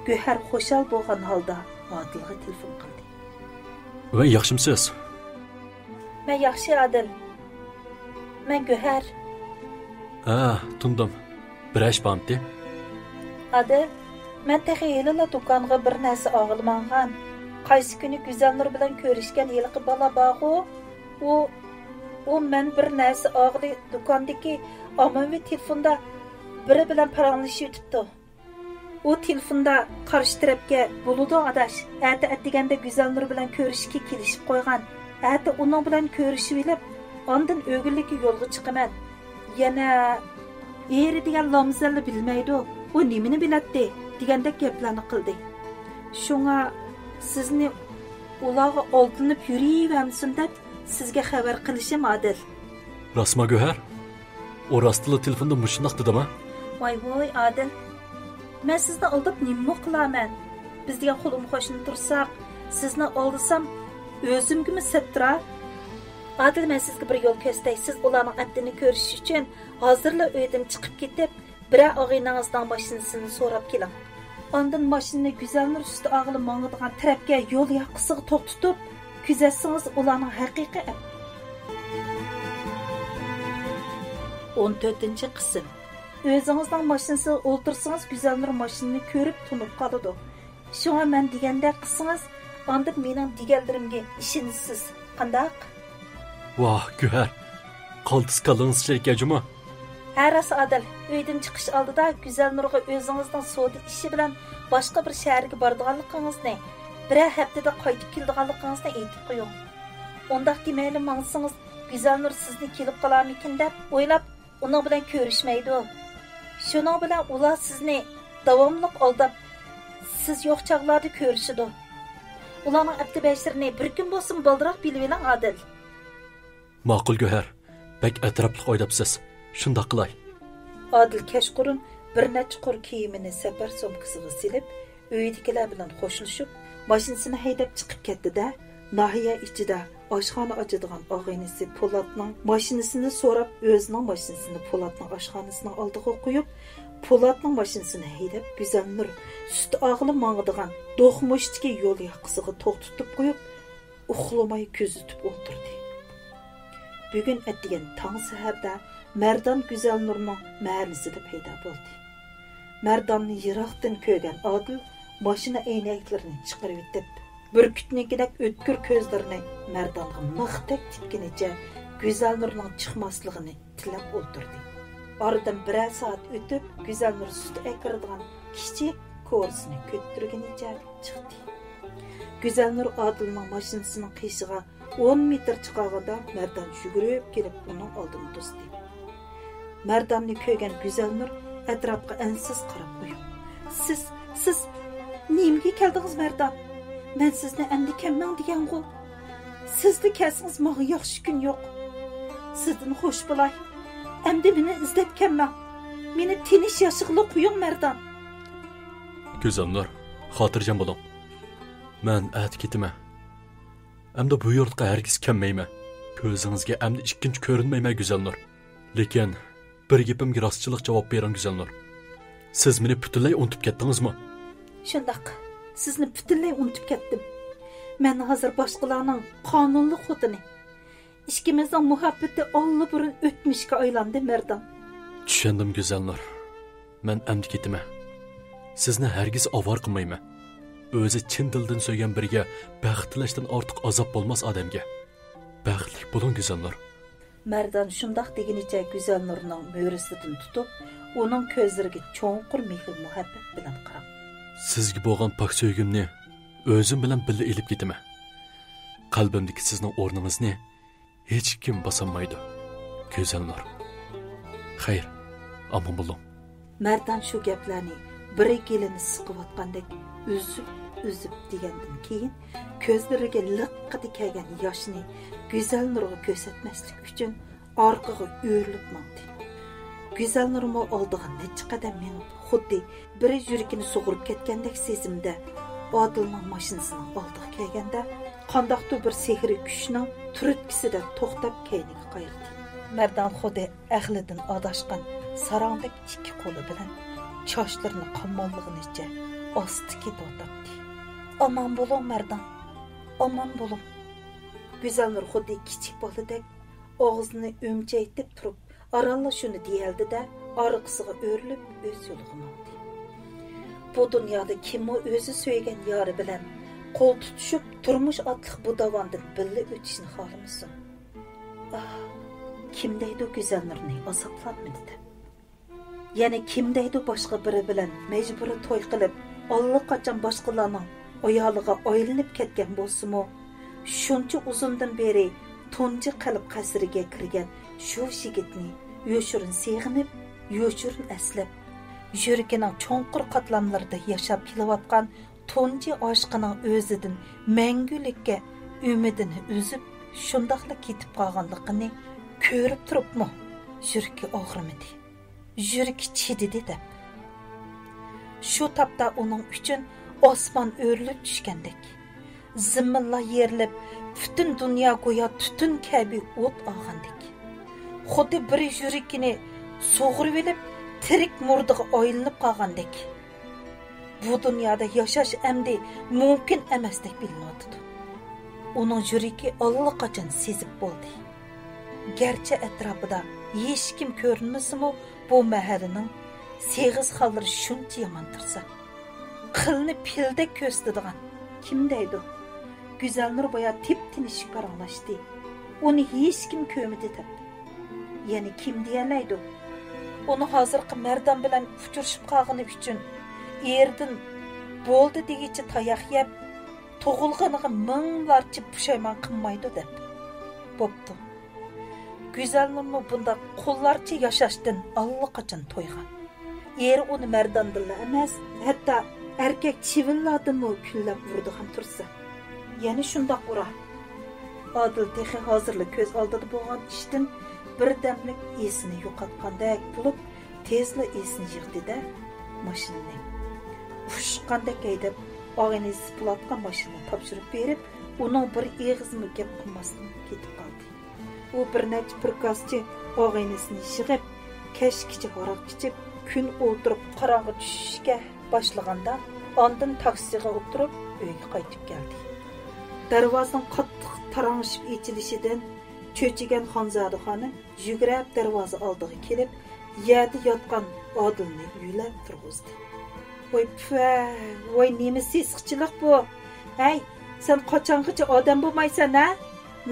گۆھەر خۇشال بولغان ھالدا ئادىلغا تېلېفون قىلدى. ۋەي، ياخشىمسىز؟ مەن ياخشى، ئادىل. مەن گۆھەر. ھە، تونۇدۇم. بىرەر ئىش بارمىتى؟ ئادىل، مەن تېخى ھېلىلا دۇكانغا بىر نەرسە ئالغىلى ماڭغان. قايسى كۈنى گۈزەلنۇر بىلەن كۆرۈشكەن ھېلىقى بالا بارغۇ؟ ئۇ، ئۇ مەن بىر نەرسە ئالغىلى دۇكاندىكى ئاممىۋى تېلېفوندا بىرى بىلەن پاراڭلىشىۋېتىپتۇ. ئۇ تېلېفوندا قارشى تەرەپكە، بولىدۇ ئاداش، ئەتە ئەتىگەندە گۈزەلنۇر بىلەن كۆرۈشۈشكە كېلىشىپ قويغان. ئەتە ئۇنىڭ بىلەن كۆرۈشۈۋېلىپ، ئاندىن ئۆگۈنلۈككە يولغا چىقىمەن. يەنە ئېرى دېگەن لامزەللا بىلمەيدۇ، ئۇ نېمىنى بىلەتتى دېگەندەك گەپلەرنى قىلدى. شۇڭا سىزنى ئۇلارغا ئالدىنىپ يۈرۈۋەرمىسۇن دەپ سىزگە خەۋەر قىلىشىم، ئادىل. راستما، گۆھەر؟ ئۇ راستلا تېلېفوندا مۇشۇنداق دېدىما؟ ۋاي ۋوي، ئادىل. مەن سىزنى ئالداپ نېمىمۇ قىلارمەن؟ بىز دېگەن قولۇم قوشنا تۇرساق، سىزنى ئالدىسام، ئۆزۈمگىمۇ سەتتىرا. ئادىل، مەن سىزگە بىر يول كۆرسىتەي. سىز ئۇلارنىڭ ئەتىنى كۆرۈشۈش ئۈچۈن ھازىرلا ئۆيدىن چىقىپ كېتىپ، بىرەر ئاغىنىڭىزنىڭ ماشىنىسىنى سوراپ كېلىڭ. ئاندىن ماشىنىنى گۈزەلنۇر سۈت ئاغىلى ماڭىدىغان تەرەپكە يول ياقىسىغا توختىتىپ، كۆزەتسىڭىز ئۇلارنىڭ ھەقىقىي ئەپ-، ئون تۆتىنچى قىسىم. ئۆزىڭىزنىڭ ماشىنىسىغا ئولتۇرسىڭىز، گۈزەلنۇر ماشىنىنى كۆرۈپ تونۇپ قالىدۇ. شۇڭا مەن دېگەندەك قىلسىڭىز، ئاندىن مېنىڭ دېگەنلىرىمگە ئىشىنىسىز، قانداق؟ ۋاھ، گۆھەر، قالتىس كاللىڭىز ئىشلەيدىكەن جۇمۇ. ھە، راست، ئادىل. ئۆيدىن چىقىش ئالدىدا گۈزەلنۇرغا ئۆزىڭىزنىڭ سودا ئىشى بىلەن باشقا بىر شەھەرگە بارىدىغانلىقىڭىزنى، بىرەر ھەپتىدە قايتىپ كېلىدىغانلىقىڭىزنى ئېيتىپ قويۇڭ. ئۇنداق دېمەيلا ماڭسىڭىز، گۈزەلنۇر سىزنى كېلىپ قالارمىكىن دەپ ئويلاپ، ئۇنىڭ بىلەن كۆرۈشمەيدۇ. شۇنىڭ بىلەن ئۇلار سىزنى داۋاملىق ئالداپ، سىز يوق چاغلاردا كۆرۈشىدۇ. ئۇلارنىڭ ئەپتى بەشىرىنى بىر كۈن بولسىمۇ بالدۇرراق بىلىۋېلىڭ، ئادىل. ماقۇل، گۆھەر. بەك ئەتراپلىق ئويلاپسىز. شۇنداق قىلاي. ئادىل كەچقۇرۇن بىر نەچچە قۇر كىيىمىنى سەپەر سومكىسىغا سېلىپ، ئۆيىدىكىلەر بىلەن خوشلىشىپ، ماشىنىسىنى ھەيدەپ چىقىپ كەتتى-دە، ناھىيە ئىچىدە ئاشخانا ئاچىدىغان ئاغىنىسى پولاتنىڭ ماشىنىسىنى سوراپ، ئۆزىنىڭ ماشىنىسىنى پولاتنىڭ ئاشخانىسىنىڭ ئالدىغا قويۇپ، پولاتنىڭ ماشىنىسىنى ھەيدەپ، گۈزەلنۇر سۈت ئاغىلى ماڭىدىغان دوقمۇشتىكى يول ياقىسىغا توختىتىپ قويۇپ، ئۇخلىماي كۆزىتىپ ئولتۇردى. بۈگۈن ئەتىگەن تاڭ سەھەردە مەردان گۈزەلنۇرنىڭ مەھەللىسىدە پەيدا بولدى. مەرداننى يىراقتىن كۆرگەن ئادىل ماشىنا ئەينەكلىرىنى چىقىرىۋېتىپ، بۈركۈتنىڭكىدەك ئۆتكۈر كۆزلىرىنى مەردانغا مىختەك تىككىنىچە گۈزەلنۇرنىڭ چىقماسلىقىنى تىلەپ ئولتۇردى. ئارىدىن بىرەر سائەت ئۆتۈپ، گۈزەلنۇر سۈت ئەكىرىدىغان كىچىك كورىسىنى كۆتۈرگىنىچە چىقتى. گۈزەلنۇر ئادىلنىڭ ماشىنىسىنىڭ قېشىغا ئون مېتىر چىقارغاندا، مەردان يۈگۈرۈپ كېلىپ ئۇنىڭ ئالدىنى توستى. مەرداننى كۆرگەن گۈزەلنۇر ئەتراپقا ئەنسىز قاراپ قويۇپ، سىز، سىز نېمىگە كەلدىڭىز، مەردان؟ مەن سىزنى ئەمدى كەلمەڭ دېگەنغۇ. سىزلا كەلسىڭىز، ماڭا ياخشى كۈن يوق. سىزدىن خوش بولاي. ئەمدى مېنى ئىزدەپ كەلمەڭ. مېنى تىنچ ياشىغىلى قويۇڭ، مەردان. گۈزەلنۇر، خاتىرجەم بولۇڭ. مەن ئەتە كېتىمەن. ئەمدى بۇ يۇرتقا ھەرگىز كەلمەيمەن. كۆزىڭىزگە ئەمدى ئىككىنچى كۆرۈنمەيمەن، گۈزەلنۇر. لېكىن بىر گېپىمگە راستچىللىق جاۋاب بېرىڭ، گۈزەلنۇر. سىز مېنى پۈتۈنلەي ئۇنتۇپ كەتتىڭىزمۇ؟ شۇنداق، سىزنى پۈتۈنلەي ئۇنتۇپ كەتتىم. مەن ھازىر باشقىلارنىڭ قانۇنلۇق خوتۇنى. ئىككىمىزنىڭ مۇھەببىتى ئاللىبۇرۇن ئۆتمۈشكە ئايلاندى، مەردان. چۈشەندىم، گۈزەلنۇر. مەن ئەمدى كېتىمەن. سىزنى ھەرگىز ئاۋارە قىلمايمەن. ئۆزى چىن دىلدىن سۆيگەن بىرىگە بەخت تىلەشتىن ئارتۇق ئازاب بولماس ئادەمگە. بەختلىك بولۇڭ، گۈزەلنۇر. مەردان شۇنداق دېگىنىچە گۈزەلنۇرنىڭ مۈرىسىدىن تۇتۇپ، ئۇنىڭ كۆزلىرىگە چوڭقۇر مېھىر-مۇھەببەت بىلەن قاراپ، سىزگە بولغان پاك سۆيگۈمنى ئۆزۈم بىلەن بىللە ئېلىپ كېتىمەن. قەلبىمدىكى سىزنىڭ ئورنىڭىزنى ھېچكىم باسالمايدۇ، گۈزەلنۇر. خەير، ئامان بولۇڭ. مەردان شۇ گەپلەرنى بىر گېلىنى سىقىۋاتقاندەك ئۈزۈپ-ئۈزۈپ دېگەندىن كېيىن، كۆزلىرىگە لىققىدە كەلگەن ياشنى گۈزەلنۇرغا كۆرسەتمەسلىك ئۈچۈن ئارقىغا ئۆرۈلۈپ ماڭدى. گۈزەلنۇرمۇ ئالدىغا نەچچە قەدەم مېڭىپ، خۇددى بىرى يۈرىكىنى سۇغۇرۇپ كەتكەندەك سېزىمدە ئادىلنىڭ ماشىنىسىنىڭ ئالدىغا كەلگەندە، قانداقتۇر بىر سېھرىي كۈچنىڭ تۈرتكىسىدە توختاپ، كەينىگە قايرىدى. مەردان خۇددى ئەقلىدىن ئاداشقان ساراڭدەك ئىككى قولى بىلەن چاچلىرىنى قاماللىغىنىچە ئاستا كېتىۋاتاتتى. ئامان بولۇڭ، مەردان، ئامان بولۇڭ. گۈزەلنۇر خۇددى كىچىك بالىدەك ئاغزىنى ئۈمچەيتىپ تۇرۇپ، ئارانلا شۇنى دېيەلدى-دە، ئارقىسىغا ئۆرۈلۈپ، ئۆز يولىغا ماڭدى. بۇ دۇنيادا كىممۇ ئۆزى سۆيگەن يارى بىلەن قول تۇتۇشۇپ، تۇرمۇش ئاتلىق بۇ داۋاندىن بىللە ئۆتۈشنى خالىمىسۇن؟ ئاھ، كىم دەيدۇ گۈزەلنۇرنى ئازابلانمىدى دەپ؟ يەنە كىم دەيدۇ باشقا بىرى بىلەن مەجبۇرىي توي قىلىپ، ئاللىقاچان باشقىلارنىڭ ئايالىغا ئايلىنىپ كەتكەن بولسىمۇ، شۇنچە ئۇزۇندىن بېرى تۇنجى قەلب قەسرىگە كىرگەن شۇ يىگىتنى يوشۇرۇن سېغىنىپ، يوشۇرۇن ئەسلەپ، يۈرىكىنىڭ چوڭقۇر قاتلاملىرىدا ياشاپ كېلىۋاتقان تۇنجى ئاشىقىنىڭ ئۆزىدىن مەڭگۈلۈككە ئۈمىدىنى ئۈزۈپ، شۇنداقلا كېتىپ قالغانلىقىنى كۆرۈپ تۇرۇپمۇ يۈرىكى ئاغرىمىدى. يۈرىكى چىدىدى دەپ. شۇ تاپتا ئۇنىڭ ئۈچۈن ئاسمان ئۆرۈلۈپ چۈشكەندەك، زېمىنلا يېرىلىپ، پۈتۈن دۇنيا گويا تۈتۈن كەبى ئوت ئالغاندەك. خۇددى بىر يۈرىكىنى سۇغۇرۇۋېلىپ، تىرىك مۇردىغا ئايلىنىپ قالغاندەك. بۇ دۇنيادا ياشاش ئەمدى مۇمكىن ئەمەستەك بىلىنىۋاتىدۇ. ئۇنىڭ يۈرىكى ئاللىقاچان سېزىپ بولدى. گەرچە ئەتراپىدا ھېچكىم كۆرۈنمىسىمۇ، بۇ مەھەللىنىڭ سېغىز خانلىرى شۇنچە يامان تۇرسا، قىلنى پىلدەك كۆرسىتىدىغان، كىم دەيدۇ، گۈزەلنۇر بايا تىپ-تىنچ پاراڭلاشتى. ئۇنى ھېچكىم كۆرمىدى دەپ. يەنە كىم دېيەلەيدۇ؟ ئۇنى ھازىرقى مەردان بىلەن ئۇچرىشىپ قالغىنى ئۈچۈن ئېرىدىن بولدى دېگۈچە تاياق يەپ، تۇغۇلغىنىغا مىڭلارچە پۇشايمان قىلمايدۇ دەپ. بوپتۇ. گۈزەلنۇرمۇ بۇنداق قۇللارچە ياشاشتىن ئاللىقاچان تويغان. ئېرى ئۇنى مەرداندىنلا ئەمەس، ھەتتا ئەركەك چىۋىنلاردىنمۇ كۈنلەپ ئۇرىدىغان تۇرسا. يەنە شۇنداق ئۇرا. ئادىل تېخى ھازىرلا كۆز ئالدىدا بولغان ئىشتىن بىردەملىك ئېسىنى يوقاتقاندەك بولۇپ، تېزلا ئېسىنى يىغدى-دە، ماشىنىنى ئۇششۇققاندەك ھەيدەپ، ئاغىنىسى پۇلاتقا ماشىنىنى تاپشۇرۇپ بېرىپ، ئۇنىڭ بىر ئېغىزمۇ گەپ قىلماستىن كېتىپ قالدى. ئۇ بىر نەچچە پىركازچى ئاغىنىسىنى يىغىپ، كەچكىچە ھاراق ئىچىپ، كۈن ئولتۇرۇپ قاراڭغۇ چۈشۈشكە باشلىغاندا، ئاندىن تاكسىغا ئولتۇرۇپ ئۆيگە قايتىپ كەلدى. دەرۋازىنىڭ قاتتىق تاراڭشىپ ئېچىلىشىدىن چۆچۈگەن خانزادە خانىم يۈگرەپ دەرۋازا ئالدىغا كېلىپ، يەردە ياتقان ئادىلنى يۆلەپ تۇرغۇزدى. ۋاي پۈە، ۋاي نېمە سېسىقچىلىق بۇ؟ ھەي، سەن قاچانغىچە ئادەم بولمايسەن ھە؟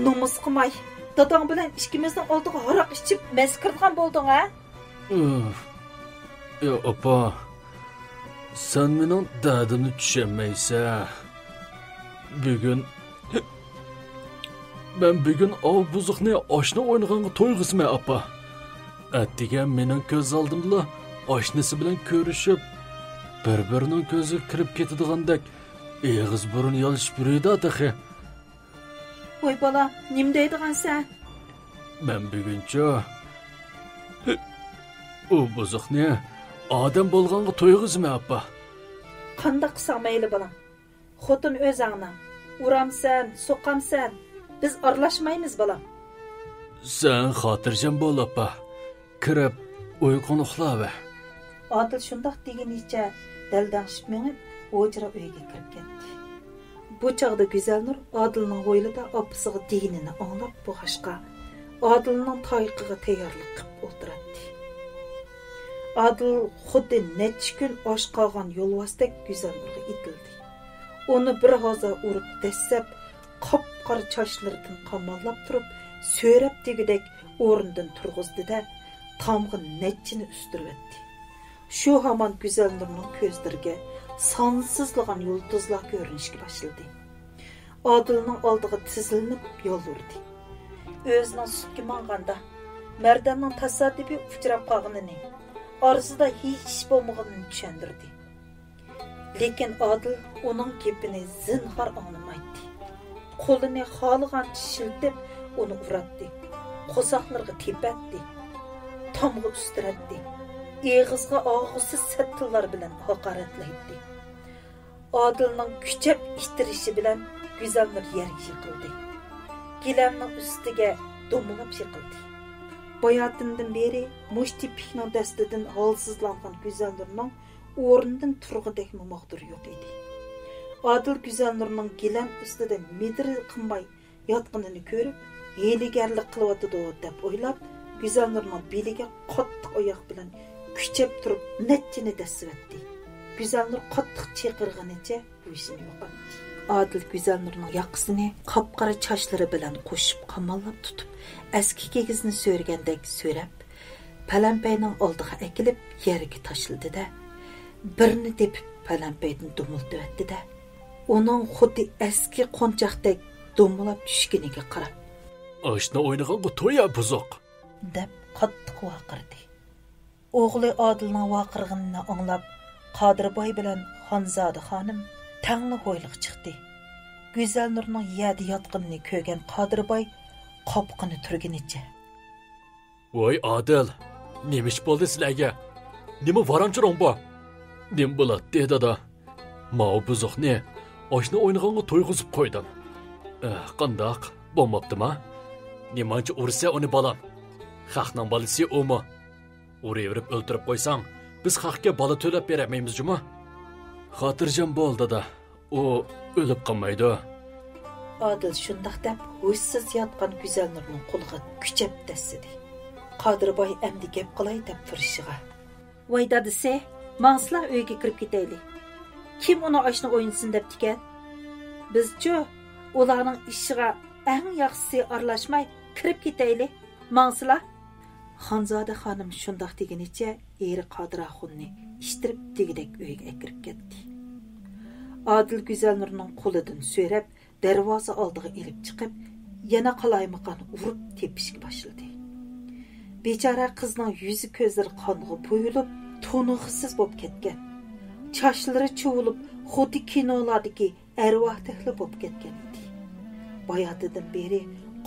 نومۇس قىلماي، داداڭ بىلەن ئىككىمىزنىڭ ئالدىغا ھاراق ئىچىپ مەستە كىرىدىغان بولدۇڭ ھە؟ ئۇف. يا ئاپا، سەن مېنىڭ دەردىمنى چۈشەنمەيسەن. بۈگۈن، مەن بۈگۈن ئاۋۇ بۇزۇقنى ئاشنا ئوينىغانغا تويغۇزىمەن ئاپا. ئەتىگەن مېنىڭ كۆز ئالدىمدىلا ئاشنىسى بىلەن كۆرۈشۈپ، بىر-بىرىنىڭ كۆزىگە كىرىپ كېتىدىغاندەك ئېغىز بۇرۇن يالىشىپ يۈرىدۇ تېخى. ۋاي بالا، نېمە دەيدىغانسەن؟ مەن بۈگۈنچۇ ئۇ بۇزۇقنى ئادەم بولغانغا تويغۇزىمەن ئاپا. قانداق قىلساڭ مەيلى بالام. خوتۇن ئۆزۈڭنىڭ. ئۇرامسەن، سوقامسەن، بىز ئارىلاشمايمىز بالام. سەن خاتىرجەم بول ئاپا. كىرىپ ئۇيقۇڭنى ئۇخلاۋەر. ئادىل شۇنداق دېگىنىچە دەلدەڭشىپ مېڭىپ، ھۇجرا ئۆيگە كىرىپ كەتتى. بۇ چاغدا گۈزەلنۇر ئادىلنىڭ ھويلىدا ئاپىسىغا دېگىنىنى ئاڭلاپ بولغاچقا، ئادىلنىڭ تايىقىغا تەييارلىق قىلىپ ئولتۇراتتى. ئادىل خۇددى نەچچە كۈن ئاچ قالغان يولۋاستەك گۈزەلنۇرغا ئېتىلدى. ئۇنى بىر ھازا ئۇرۇپ دەسسەپ، قاپقارا چاچلىرىدىن قاماللاپ تۇرۇپ، سۆرەپ دېگۈدەك ئورنىدىن تۇرغۇزدى-دە، تامغا نەچچىنى ئۈستۈرۈۋەتتى. شۇ ھامان گۈزەلنۇرنىڭ كۆزلىرىگە سانسىزلىغان يۇلتۇزلار كۆرۈنۈشكە باشلىدى. ئادىلنىڭ ئالدىغا تىزلىنىپ يالۋۇردى. ئۆزىنىڭ سۈتكە ماڭغاندا، مەرداننىڭ تاسادىپىي ئۇچراپ قالغىنىنى، ئارىسىدا ھېچ ئىش بولمىغىنىنى چۈشەندۈردى. لېكىن ئادىل ئۇنىڭ گېپىنى زىنھار ئاڭلىمايتتى. قولىنى خالىغانچە شىلتىپ ئۇنى ئۇراتتى. قورساقلىرىغا تېپەتتى. تامغا ئۈستۈرەتتى. ئېغىزىغا ئاغۇسىز سەت تىللار بىلەن ھاقارەتلەيتتى. ئادىلنىڭ كۈچەپ ئىتتىرىشى بىلەن گۈزەلنۇر يەرگە يىقىلدى. گىلەمنىڭ ئۈستىگە دومىلاپ يىقىلدى. باياتىندىن بېرى مۇشت تېپىكنىڭ دەستىدىن ھالسىزلانغان گۈزەلنۇرنىڭ ئورنىدىن تۇرغۇدەكمۇ ماغدۇرى يوق ئىدى. ئادىل گۈزەلنۇرنىڭ گىلەم ئۈستىدە مىدىر قىلماي ياتقىنىنى كۆرۈپ، ھىيلىگەرلىك قىلىۋاتىدۇ دەپ ئويلاپ، گۈزەلنۇرنىڭ بېلىگە قاتتىق ئاياق بىلەن كۈچەپ تۇرۇپ نەچچىنى دەسسىۋەتتى. گۈزەلنۇر قاتتىق چىرقىرىغىنىچە ھوشىنى يوقاتتى. ئادىل گۈزەلنۇرنىڭ ياقىسىنى قاپقارا چاچلىرى بىلەن قوشۇپ قاماللاپ تۇتۇپ، ئەسكى كىگىزنى سۆرىگەندەك سۆرەپ، پەلەمپەينىڭ ئالدىغا ئەكېلىپ يەرگە تاشلىدى-دە، بىرنى تېپىپ پەلەمپەيدىن دومۇلتىۋەتتى-دە، ئۇنىڭ خۇددى ئەسكى قونچاقتەك دومىلاپ چۈشكىنىگە قاراپ، «ئاشنا ئوينىغانغا تويا بۇزۇق!» دەپ قاتتىق ۋارقىرىدى. ئوغلى ئادىلنىڭ ۋارقىرىغىنىنى ئاڭلاپ، قادىرباي بىلەن خانزادە خانىم تەڭلا ھويلىغا چىقتى. گۈزەلنۇرنىڭ يەردە ياتقىنىنى كۆرگەن قادىرباي قاپىقىنى تۈرگىنىچە، «ۋاي ئادىل، نېمە ئىش بولدى سىلەرگە؟ نېمە ۋارانچۇرۇڭ بۇ؟ نېمە بولاتتى دادا؟ ماۋۇ بۇزۇقنى ئاشنا ئوينىغانغا تويغۇزۇپ قويدۇم. ئە، قانداق؟ بولماپتىما؟ نېمانچە ئۇرسا ئۇنى بالام؟ خەقنىڭ بالىسى ئۇمۇ. ئۇرۇۋېرىپ ئۆلتۈرۈپ قويساڭ، بىز خەقكە بالا تۆلەپ بېرەلمەيمىز جۇمۇ.» «خاتىرجەم بول دادا، ئۇ ئۆلۈپ قالمايدۇ.» ئادىل شۇنداق دەپ ھوشسىز ياتقان گۈزەلنۇرنىڭ قولىغا كۈچەپ دەسسىدى. قادىرباي ئەمدى گەپ قىلاي دەپ تۇرۇشىغا، «ۋاي دادىسى، ماڭسىلا ئۆيگە كىرىپ كېتەيلى. كىم ئۇنى ئاشنا ئوينىسۇن دەپتىكەن؟ بىزچۇ ئۇلارنىڭ ئىشىغا ئەڭ ياخشىسى ئارىلاشماي كىرىپ كېتەيلى. ماڭسىلا. خانزادە خانىم شۇنداق دېگىنىچە ئېرى قادىر ئاخۇننى ئىشتىرىپ دېگۈدەك ئۆيگە ئەكىرىپ كەتتى. ئادىل گۈزەلنۇرنىڭ قولىدىن سۆرەپ، دەرۋازا ئالدىغا ئېلىپ چىقىپ، يەنە قالايمىقان ئۇرۇپ تېپىشكە باشلىدى. بىچارە قىزنىڭ يۈزى كۆزلىرى قانغا بويىلىپ، تونۇغۇسىز بولۇپ كەتكەن. چاچلىرى چۇۋۇلۇپ، خۇددى كىنولاردىكى ئەرۋاھتەكلا بولۇپ كەتكەن ئىدى. باياتىدىن بېرى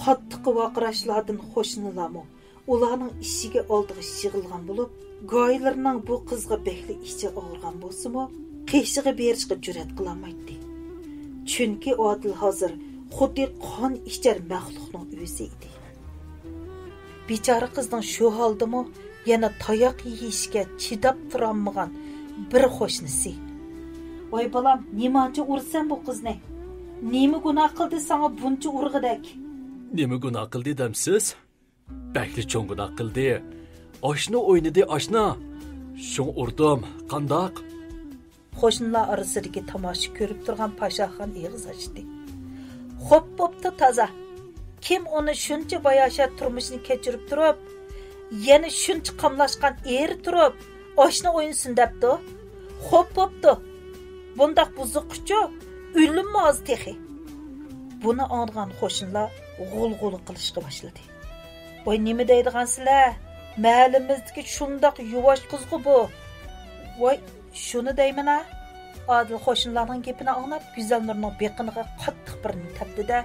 قاتتىق ۋارقىراشلاردىن قوشنىلارمۇ ئۇلارنىڭ ئىشىكى ئالدىغا يىغىلغان بولۇپ، گايىلىرىنىڭ بۇ قىزغا بەكلا ئىچى ئاغرىغان بولسىمۇ، قېشىغا بېرىشقا جۈرئەت قىلالمايتتى. چۈنكى ئادىل ھازىر خۇددى قان ئىچەر مەخلۇقنىڭ ئۆزى ئىدى. بىچارە قىزنىڭ شۇ ھالدىمۇ يەنە تاياق يېيىشكە چىداپ تۇرالمىغان بىر قوشنىسى: «ۋاي بالام، نېمانچە ئۇرىسەن بۇ قىزنى؟ نېمە گۇناھ قىلدى ساڭا بۇنچە ئۇرغۇدەك؟» «نېمە گۇناھ قىلدى دەمسىز؟ بەكلا چوڭ گۇناھ قىلدى. ئاشنا ئوينىدى، ئاشنا. شۇڭا ئۇردۇم، قانداق؟» قوشنىلار ئارىسىدىكى تاماشا كۆرۈپ تۇرغان پاشاخان ئېغىز ئاچتى. «خوپ بوپتۇ تازا. كىم ئۇنى شۇنچە باياشات تۇرمۇشنى كەچۈرۈپ تۇرۇپ، يەنە شۇنچە قاملاشقان ئېرى تۇرۇپ، ئاشنا ئوينىسۇن دەپتۇ؟ خوپ بوپتۇ. بۇنداق بۇزۇققىچۇ ئۆلۈممۇ ئاز تېخى.» بۇنى ئاڭلىغان قوشنىلار غۇلغۇلا قىلىشقا باشلىدى. «ۋاي، نېمە دەيدىغانسىلەر؟ مەھەللىمىزدىكى شۇنداق يۇۋاش قىزغۇ بۇ.» «ۋاي، شۇنى دەيمەن-ھە.» ئادىل قوشنىلارنىڭ گېپىنى ئاڭلاپ، گۈزەلنۇرنىڭ بېقىنىغا قاتتىق بىرنى تەپتى-دە،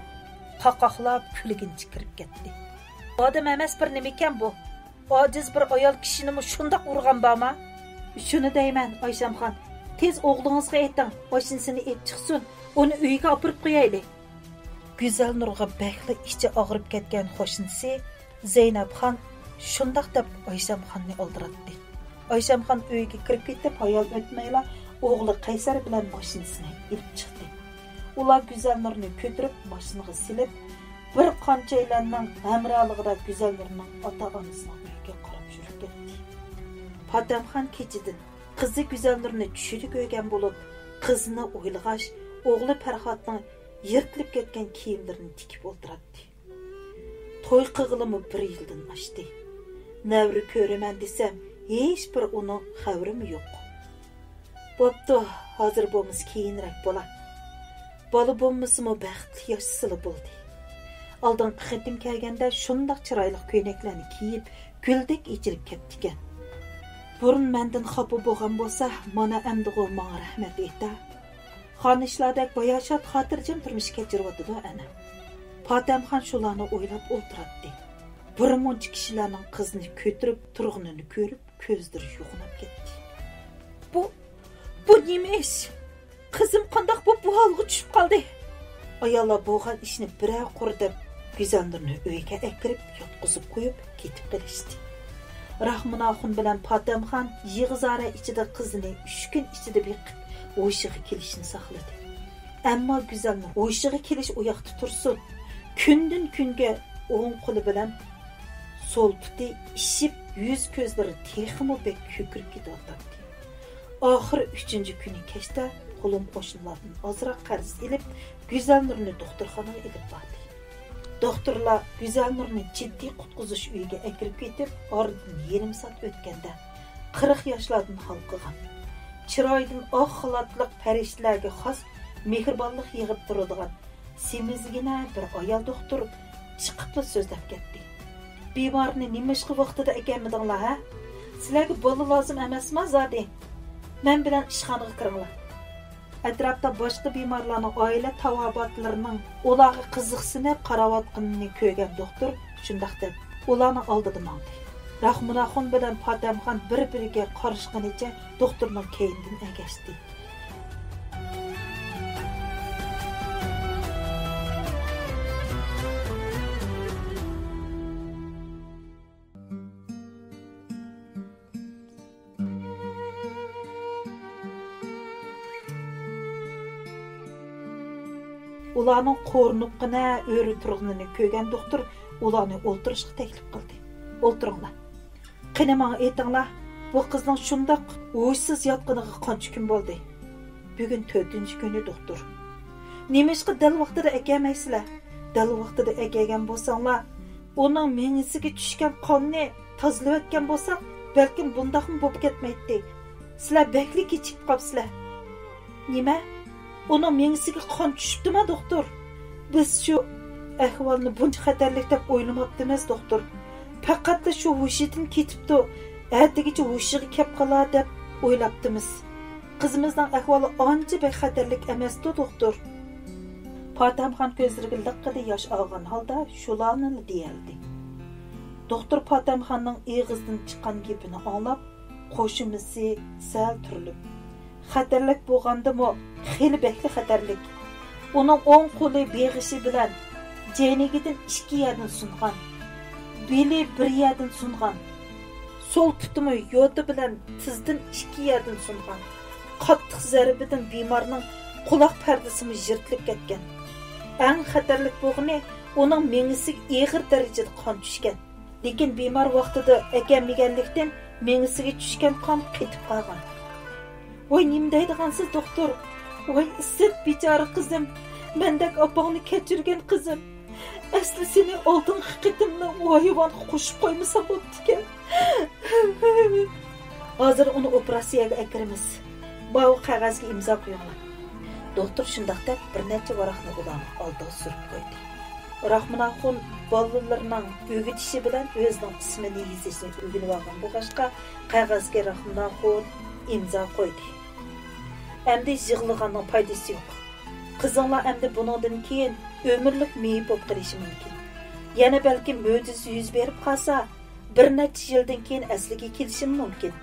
قاقاقلاپ كۈلگىنىچە كىرىپ كەتتى. «ئادەم ئەمەس بىر نېمىكەن بۇ؟ ئاجىز بىر ئايال كىشىنىمۇ شۇنداق ئۇرغان بارما؟» «شۇنى دەيمەن، ئايشەمخان، تېز ئوغلىڭىزغا ئېيتىڭ، ماشىنىسىنى ئېلىپ چىقسۇن، ئۇنى ئۆيىگە ئاپىرىپ قويايلى.» گۈزەلنۇرغا بەكلا ئىچى ئاغرىپ كەتكەن قوشنىسى زەينەپخان شۇنداق دەپ ئايشەمخاننى ئالدىراتتى. ئايشەمخان ئۆيگە كىرىپ كېتىپ، ھايال ئۆتمەيلا ئوغلى قەيسەر بىلەن ماشىنىسىنى ئېلىپ چىقتى. ئۇلار گۈزەلنۇرنى كۆتۈرۈپ ماشىنىغا سېلىپ، بىر قانچەيلەننىڭ ھەمراھلىقىدا گۈزەلنۇرنىڭ ئاتا-ئانىسىنىڭ ئۆيىگە قاراپ يۈرۈپ كەتتى. پاتەمخان كېچىدىن قىزى گۈزەلنۇرنى چۈشىدە كۆرگەن بولۇپ، قىزىنى ئويلىغاچ، ئوغلى پەرھاتنىڭ يىرتىلىپ كەتكەن كىيىملىرىنى تىكىپ ئولتۇراتتى. توي قىلغىلىمۇ بىر يىلدىن ئاشتى. نەۋرە كۆرىمەن دېسەم، ھېچبىر ئۇنىڭ خەۋىرىمۇ يوق. بوپتۇ، ھازىر بولمىسا كېيىنرەك بولا. بالا بولمىسىمۇ بەختلىك ياشىسىلا بولدى. ئالدىنقى قېتىم كەلگەندە شۇنداق چىرايلىق كۆينەكلەرنى كىيىپ، گۈلدەك ئېچىلىپ كەپتىكەن. بۇرۇن مەندىن خاپا بولغان بولسا، مانا ئەمدىغۇ ماڭا رەھمەت ئېيتا. خانىشلاردەك باياشات خاتىرجەم تۇرمۇش كەچۈرۈۋاتىدۇ ئەنە. پاتەمخان شۇلارنى ئويلاپ ئولتۇراتتى. بىرمۇنچە كىشىلەرنىڭ قىزنى كۆتۈرۈپ تۇرغىنىنى كۆرۈپ، كۆزلىرى يوغىناپ كەتتى. بۇ، بۇ نېمە ئىش؟ قىزىم قانداق بولۇپ بۇ ھالغا چۈشۈپ قالدى؟ ئاياللار بولغان ئىشنى بىرەر قۇر دەپ، گۈزەلنۇرنى ئۆيگە ئەكىرىپ ياتقۇزۇپ قويۇپ كېتىپ قېلىشتى. راخمان ئاخۇن بىلەن پاتەمخان يىغا-زارە ئىچىدە قىزىنى ئۈچ كۈن ئىچىدە بېقىپ، ھوشىغا كېلىشىنى ساقلىدى. ئەمما گۈزەلنۇر ھوشىغا كېلىش ئۇ ياقتا تۇرسۇن، كۈندىن-كۈنگە ئوڭ قولى بىلەن سول پۇتى ئىششىپ، يۈز-كۆزلىرى تېخىمۇ بەك كۆكىرىپ كېتىۋاتاتتى. ئاخىرى ئۈچىنچى كۈنى كەچتە قولۇم-قوشنىلاردىن ئازراق قەرز ئېلىپ، گۈزەلنۇرنى دوختۇرخانىغا ئېلىپ باردى. دوختۇرلار گۈزەلنۇرنى جىددىي قۇتقۇزۇش ئۆيىگە ئەكىرىپ كېتىپ، ئارىدىن يېرىم سائەت ئۆتكەندە، قىرىق ياشلاردىن ھالقىغان، چىرايىدىن ئاق خالاتلىق پەرىشتىلەرگە خاس مېھرىبانلىق يېغىپ تۇرىدىغان سېمىزگىنە بىر ئايال دوختۇر چىقىپلا سۆزلەپ كەتتى. بىمارنى نېمىشقا ۋاقتىدا ئەكەلمىدىڭلار، ھە؟ سىلەرگە بالا لازىم ئەمەسما زادى؟ مەن بىلەن ئىشخانىغا كىرىڭلار. ئەتراپتا باشقا بىمارلارنىڭ ئائىلە تاۋابىئاتلىرىنىڭ ئۇلارغا قىزىقسىنىپ قاراۋاتقىنىنى كۆرگەن دوختۇر شۇنداق دەپ، ئۇلارنىڭ ئالدىدا ماڭدى. راخمۇناخۇن بىلەن پاتەمخان بىر-بىرىگە قارىشقىنىچە دوختۇرنىڭ كەينىدىن ئەگەشتى. ئۇلارنىڭ قورۇنۇپ قېنە ئۆرە تۇرغىنىنى كۆرگەن دوختۇر ئۇلارنى ئولتۇرۇشقا تەكلىپ قىلدى. ئولتۇرۇڭلار. قېنى، ماڭا ئېيتىڭلار، بۇ قىزنىڭ شۇنداق ھوشسىز ياتقىنىغا قانچە كۈن بولدى؟ بۈگۈن تۆتىنچى كۈنى، دوختۇر. نېمىشقا دەل ۋاقتىدا ئەكەلمەيسىلەر؟ دەل ۋاقتىدا ئەكەلگەن بولساڭلار، ئۇنىڭ مېڭىسىگە چۈشكەن قاننى تازىلىۋەتكەن بولساق، بەلكىم بۇنداقمۇ بولۇپ كەتمەيتتى. سىلەر بەكلا كېچىكىپ قاپسىلەر. نېمە؟ ئۇنىڭ مېڭىسىگە قان چۈشۈپتىما، دوختۇر؟ بىز شۇ ئەھۋالنى بۇنچە خەتەرلىك دەپ ئويلىماپتىمىز، دوختۇر. پەقەتلا شۇ ھوشىدىن كېتىپتۇ، ئەتىگىچە ھوشىغا كەپ قالار دەپ ئويلاپتىمىز. قىزىمىزنىڭ ئەھۋالى ئانچە بەك خەتەرلىك ئەمەستۇ، دوختۇر. پاتەمخان كۆزلىرىگە لىققىدە ياش ئالغان ھالدا شۇلارنىلا دېيەلدى. دوختۇر پاتەمخاننىڭ ئېغىزدىن چىققان گېپىنى ئاڭلاپ، قوشۇمىسى سەل تۈرۈلۈپ، خەتەرلىك بولغاندىمۇ خېلى بەكلا خەتەرلىك. ئۇنىڭ ئوڭ قولى بېغىشى بىلەن جەينىگىدىن ئىككى يەردىن سۇنغان، بېلى بىر يەردىن سۇنغان، سول پۇتىمۇ يوتا بىلەن تىزدىن ئىككى يەردىن سۇنغان. قاتتىق زەربىدىن بىمارنىڭ قۇلاق پەردىسىمۇ يىرتىلىپ كەتكەن. ئەڭ خەتەرلىك بولغىنى، ئۇنىڭ مېڭىسىگە ئېغىر دەرىجىدە قان چۈشكەن. لېكىن بىمار ۋاقتىدا ئەكەلمىگەنلىكتىن، مېڭىسىگە چۈشكەن قان قېتىپ قالغان. ۋاي، نېمە دەيدىغانسىز، دوختۇر؟ ۋاي، ئىسسىت، بىچارە قىزىم، مەندەك ئاپاڭنى كەچۈرگەن قىزىم. ئەسلى سېنى ئالدىنقى قېتىملا ئۇ ھايۋانغا قوشۇپ قويمىسام بوپتىكەن. ھازىر ئۇنى ئوپېراتسىيەگە ئەكىرىمىز. ماۋۇ قەغەزگە ئىمزا قويۇڭلار. دوختۇر شۇنداق دەپ، بىر نەچچە ۋاراقنى ئۇلارنىڭ ئالدىغا سۈرۈپ قويدى. راخمان ئاخۇن بالىلىرىنىڭ ئۆگىتىشى بىلەن ئۆزىنىڭ ئىسمىنى يېزىشنى ئۆگىنىۋالغان بولغاچقا، قەغەزگە راخمان ئاخۇن ئىمزا قويدى. ئەمدى يىغلىغاننىڭ پايدىسى يوق. قىزىڭلار ئەمدى بۇنىڭدىن كېيىن ئۆمۈرلۈك مېيىپ بولۇپ قېلىشى مۇمكىن. يەنە بەلكىم مۆجىزە يۈز بېرىپ قالسا، بىر نەچچە يىلدىن كېيىن ئەسلىگە كېلىشىمۇ مۇمكىن.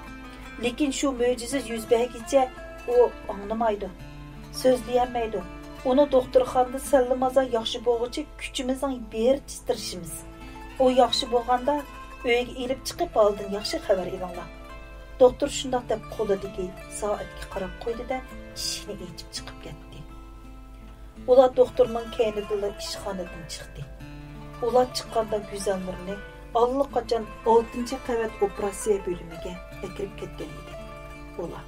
لېكىن شۇ مۆجىزە يۈز بەرگىچە ئۇ ئاڭلىمايدۇ، سۆزلىيەلمەيدۇ. ئۇنى دوختۇرخانىدا سەللىمازا ياخشى بولغۇچە كۈچىمىزنىڭ بېرىچە تىرىشىمىز. ئۇ ياخشى بولغاندا ئۆيگە ئېلىپ چىقىپ، ھالىدىن ياخشى خەۋەر ئېلىڭلار. دوختۇر شۇنداق دەپ قولىدىكى سائەتكە قاراپ قويدى-دە، ئىشىكنى ئېچىپ چىقىپ كەتتى. ئۇلار دوختۇرنىڭ كەينىدىنلا ئىشخانىدىن چىقتى. ئۇلار چىققاندا گۈزەلنۇرنى ئاللىقاچان ئالتىنچى قەۋەت ئوپېراتسىيە بۆلۈمىگە ئەكىرىپ كەتكەن ئىدى. ئۇلار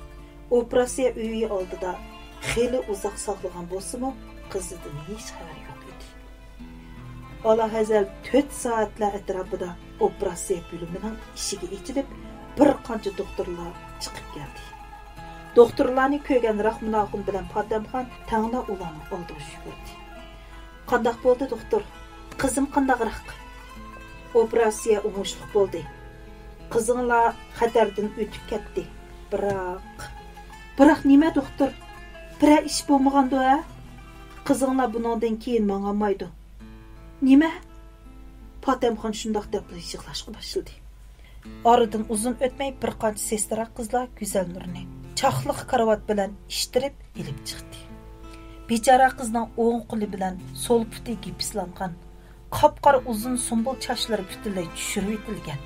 ئوپېراتسىيە ئۆيى ئالدىدا خېلى ئۇزاق ساقلىغان بولسىمۇ، قىزىدىن ھېچ خەۋەر يوق ئىدى. ئالاھەزەل تۆت سائەتلەر ئەتراپىدا ئوپېراتسىيە بۆلۈمىنىڭ ئىشىكى ئېچىلىپ، بىر قانچە دوختۇرلار چىقىپ كەلدى. دوختۇرلارنى كۆرگەن راخمان ئاخۇن بىلەن پاتەمخان تەڭلا ئۇلارنىڭ ئالدىغا يۈگۈردى. «قانداق بولدى، دوختۇر؟ قىزىم قانداقراق؟» «ئوپېراتسىيە ئوڭۇشلۇق بولدى. قىزىڭلار خەتەردىن ئۆتۈپ كەتتى. بىراق...» «بىراق نېمە، دوختۇر؟ بىرەر ئىش بولمىغاندۇ، ھە؟ قىزىڭلار بۇنىڭدىن كېيىن ماڭالمايدۇ.» «نېمە؟» پاتەمخان شۇنداق دەپلا يىغلاشقا باشلىدى. ئارىدىن ئۇزۇن ئۆتمەي بىر قانچە سېسترا قىزلار گۈزەلنۇرنى چاقلىق كارىۋات بىلەن ئىتتىرىپ ئېلىپ چىقتى. بىچارە قىزنىڭ ئوڭ قولى بىلەن سول پۇتى گىپسلانغان، قاپقارا ئۇزۇن سۇمبۇل چاچلىرى پۈتۈنلەي چۈشۈرۈۋېتىلگەن،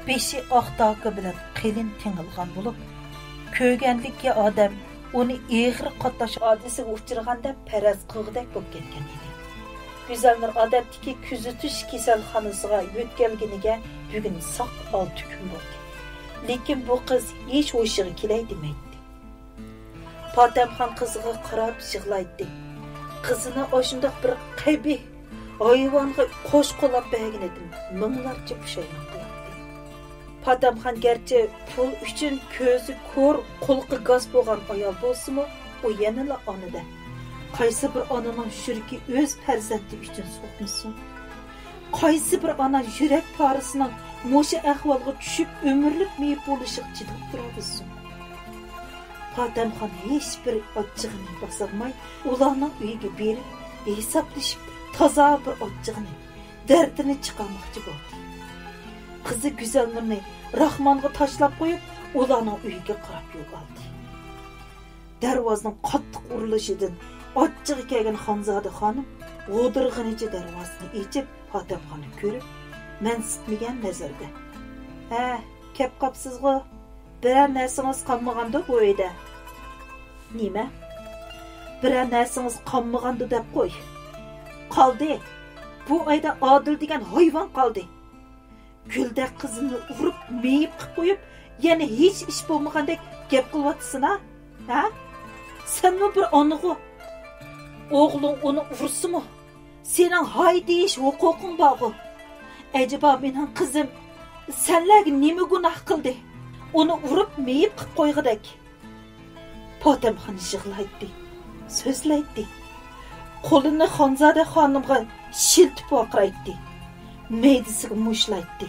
بېشى ئاق داكا بىلەن قېلىن تېڭىلغان بولۇپ، كۆرگەنلىكى ئادەم ئۇنى ئېغىر قاتناش ھادىسىسىگە ئۇچرىغان دەپ پەرەز قىلغۇدەك بولۇپ كەتكەن ئىدى. گۈزەلنۇر ئادەتتىكى كۆزىتىش كېسەلخانىسىغا يۆتكەلگىنىگە بۈگۈن ساق ئالتە كۈن بولدى. لېكىن بۇ قىز ھېچ ھوشىغا كېلەي دېمەيتتى. پاتەمخان قىزىغا قاراپ يىغلايتتى. قىزىنى ئاشۇنداق بىر قەبىھ ھايۋانغا قوش قولاپ بەرگىنىدىن مىڭلارچە پۇشايمان قىلاتتى. پاتەمخان گەرچە پۇل ئۈچۈن كۆزى كور، قۇلىقى گاس بولغان ئايال بولسىمۇ، ئۇ يەنىلا ئانىدەك. قايسى بىر ئانىنىڭ يۈرىكى ئۆز پەرزەنتى ئۈچۈن سوقمىسۇن؟ قايسى بىر ئانا يۈرەك پارىسىنىڭ مۇشۇ ئەھۋالغا چۈشۈپ، ئۆمۈرلۈك مېيىپ بولۇشىغا چىداپ تۇرالىسۇن؟ پاتەمخان ھېچبىر ئاچچىقىنى باسالماي، ئۇلارنىڭ ئۆيىگە بېرىپ، ھېسابلىشىپ، تازا بىر ئاچچىقىنى، دەردىنى چىقارماقچى بولدى. قىزى گۈزەلنۇرنى راخمانغا تاشلاپ قويۇپ، ئۇلارنىڭ ئۆيىگە قاراپ يول ئالدى. دەرۋازىنىڭ قاتتىق ئۇرۇلۇشىدىن ئاچچىقى كەلگەن خانزادە خانىم غودۇرىغىنىچە دەرۋازىنى ئېچىپ، پاتەمخاننى كۆرۈپ، مەنسىتمىگەن نەزەردە: «ھە، كەپ قاپسىزغۇ؟ بىرەر نەرسىڭىز قالمىغاندۇ بۇ ئۆيدە؟» «نېمە؟» «بىرەر نەرسىڭىز قالمىغاندۇ دەپ قوي. قالدى. بۇ ئۆيدە ئادىل دېگەن ھايۋان قالدى. گۈلدەك قىزىمنى ئۇرۇپ، مېيىپ قىلىپ قويۇپ، يەنە ھېچ ئىش بولمىغاندەك گەپ قىلىۋاتىسەن-ھە؟ ھە؟ سەنمۇ بىر ئانىغۇ.» ئوغلۇڭ ئۇنى ئۇرسىمۇ، سېنىڭ ھاي دېيىش ھوقۇقۇڭ بارغۇ. ئەجەبا مېنىڭ قىزىم سەنلەرگە نېمە گۇناھ قىلدى؟ ئۇنى ئۇرۇپ مېيىپ قىپ قويغۇدەك. پاتەمخان يىغلايتتى، سۆزلەيتتى. قولىنى خانزادە خانىمغا شىلتىپ ۋارقىرايتتى. مەيدىسىگە مۇشتلايتتى.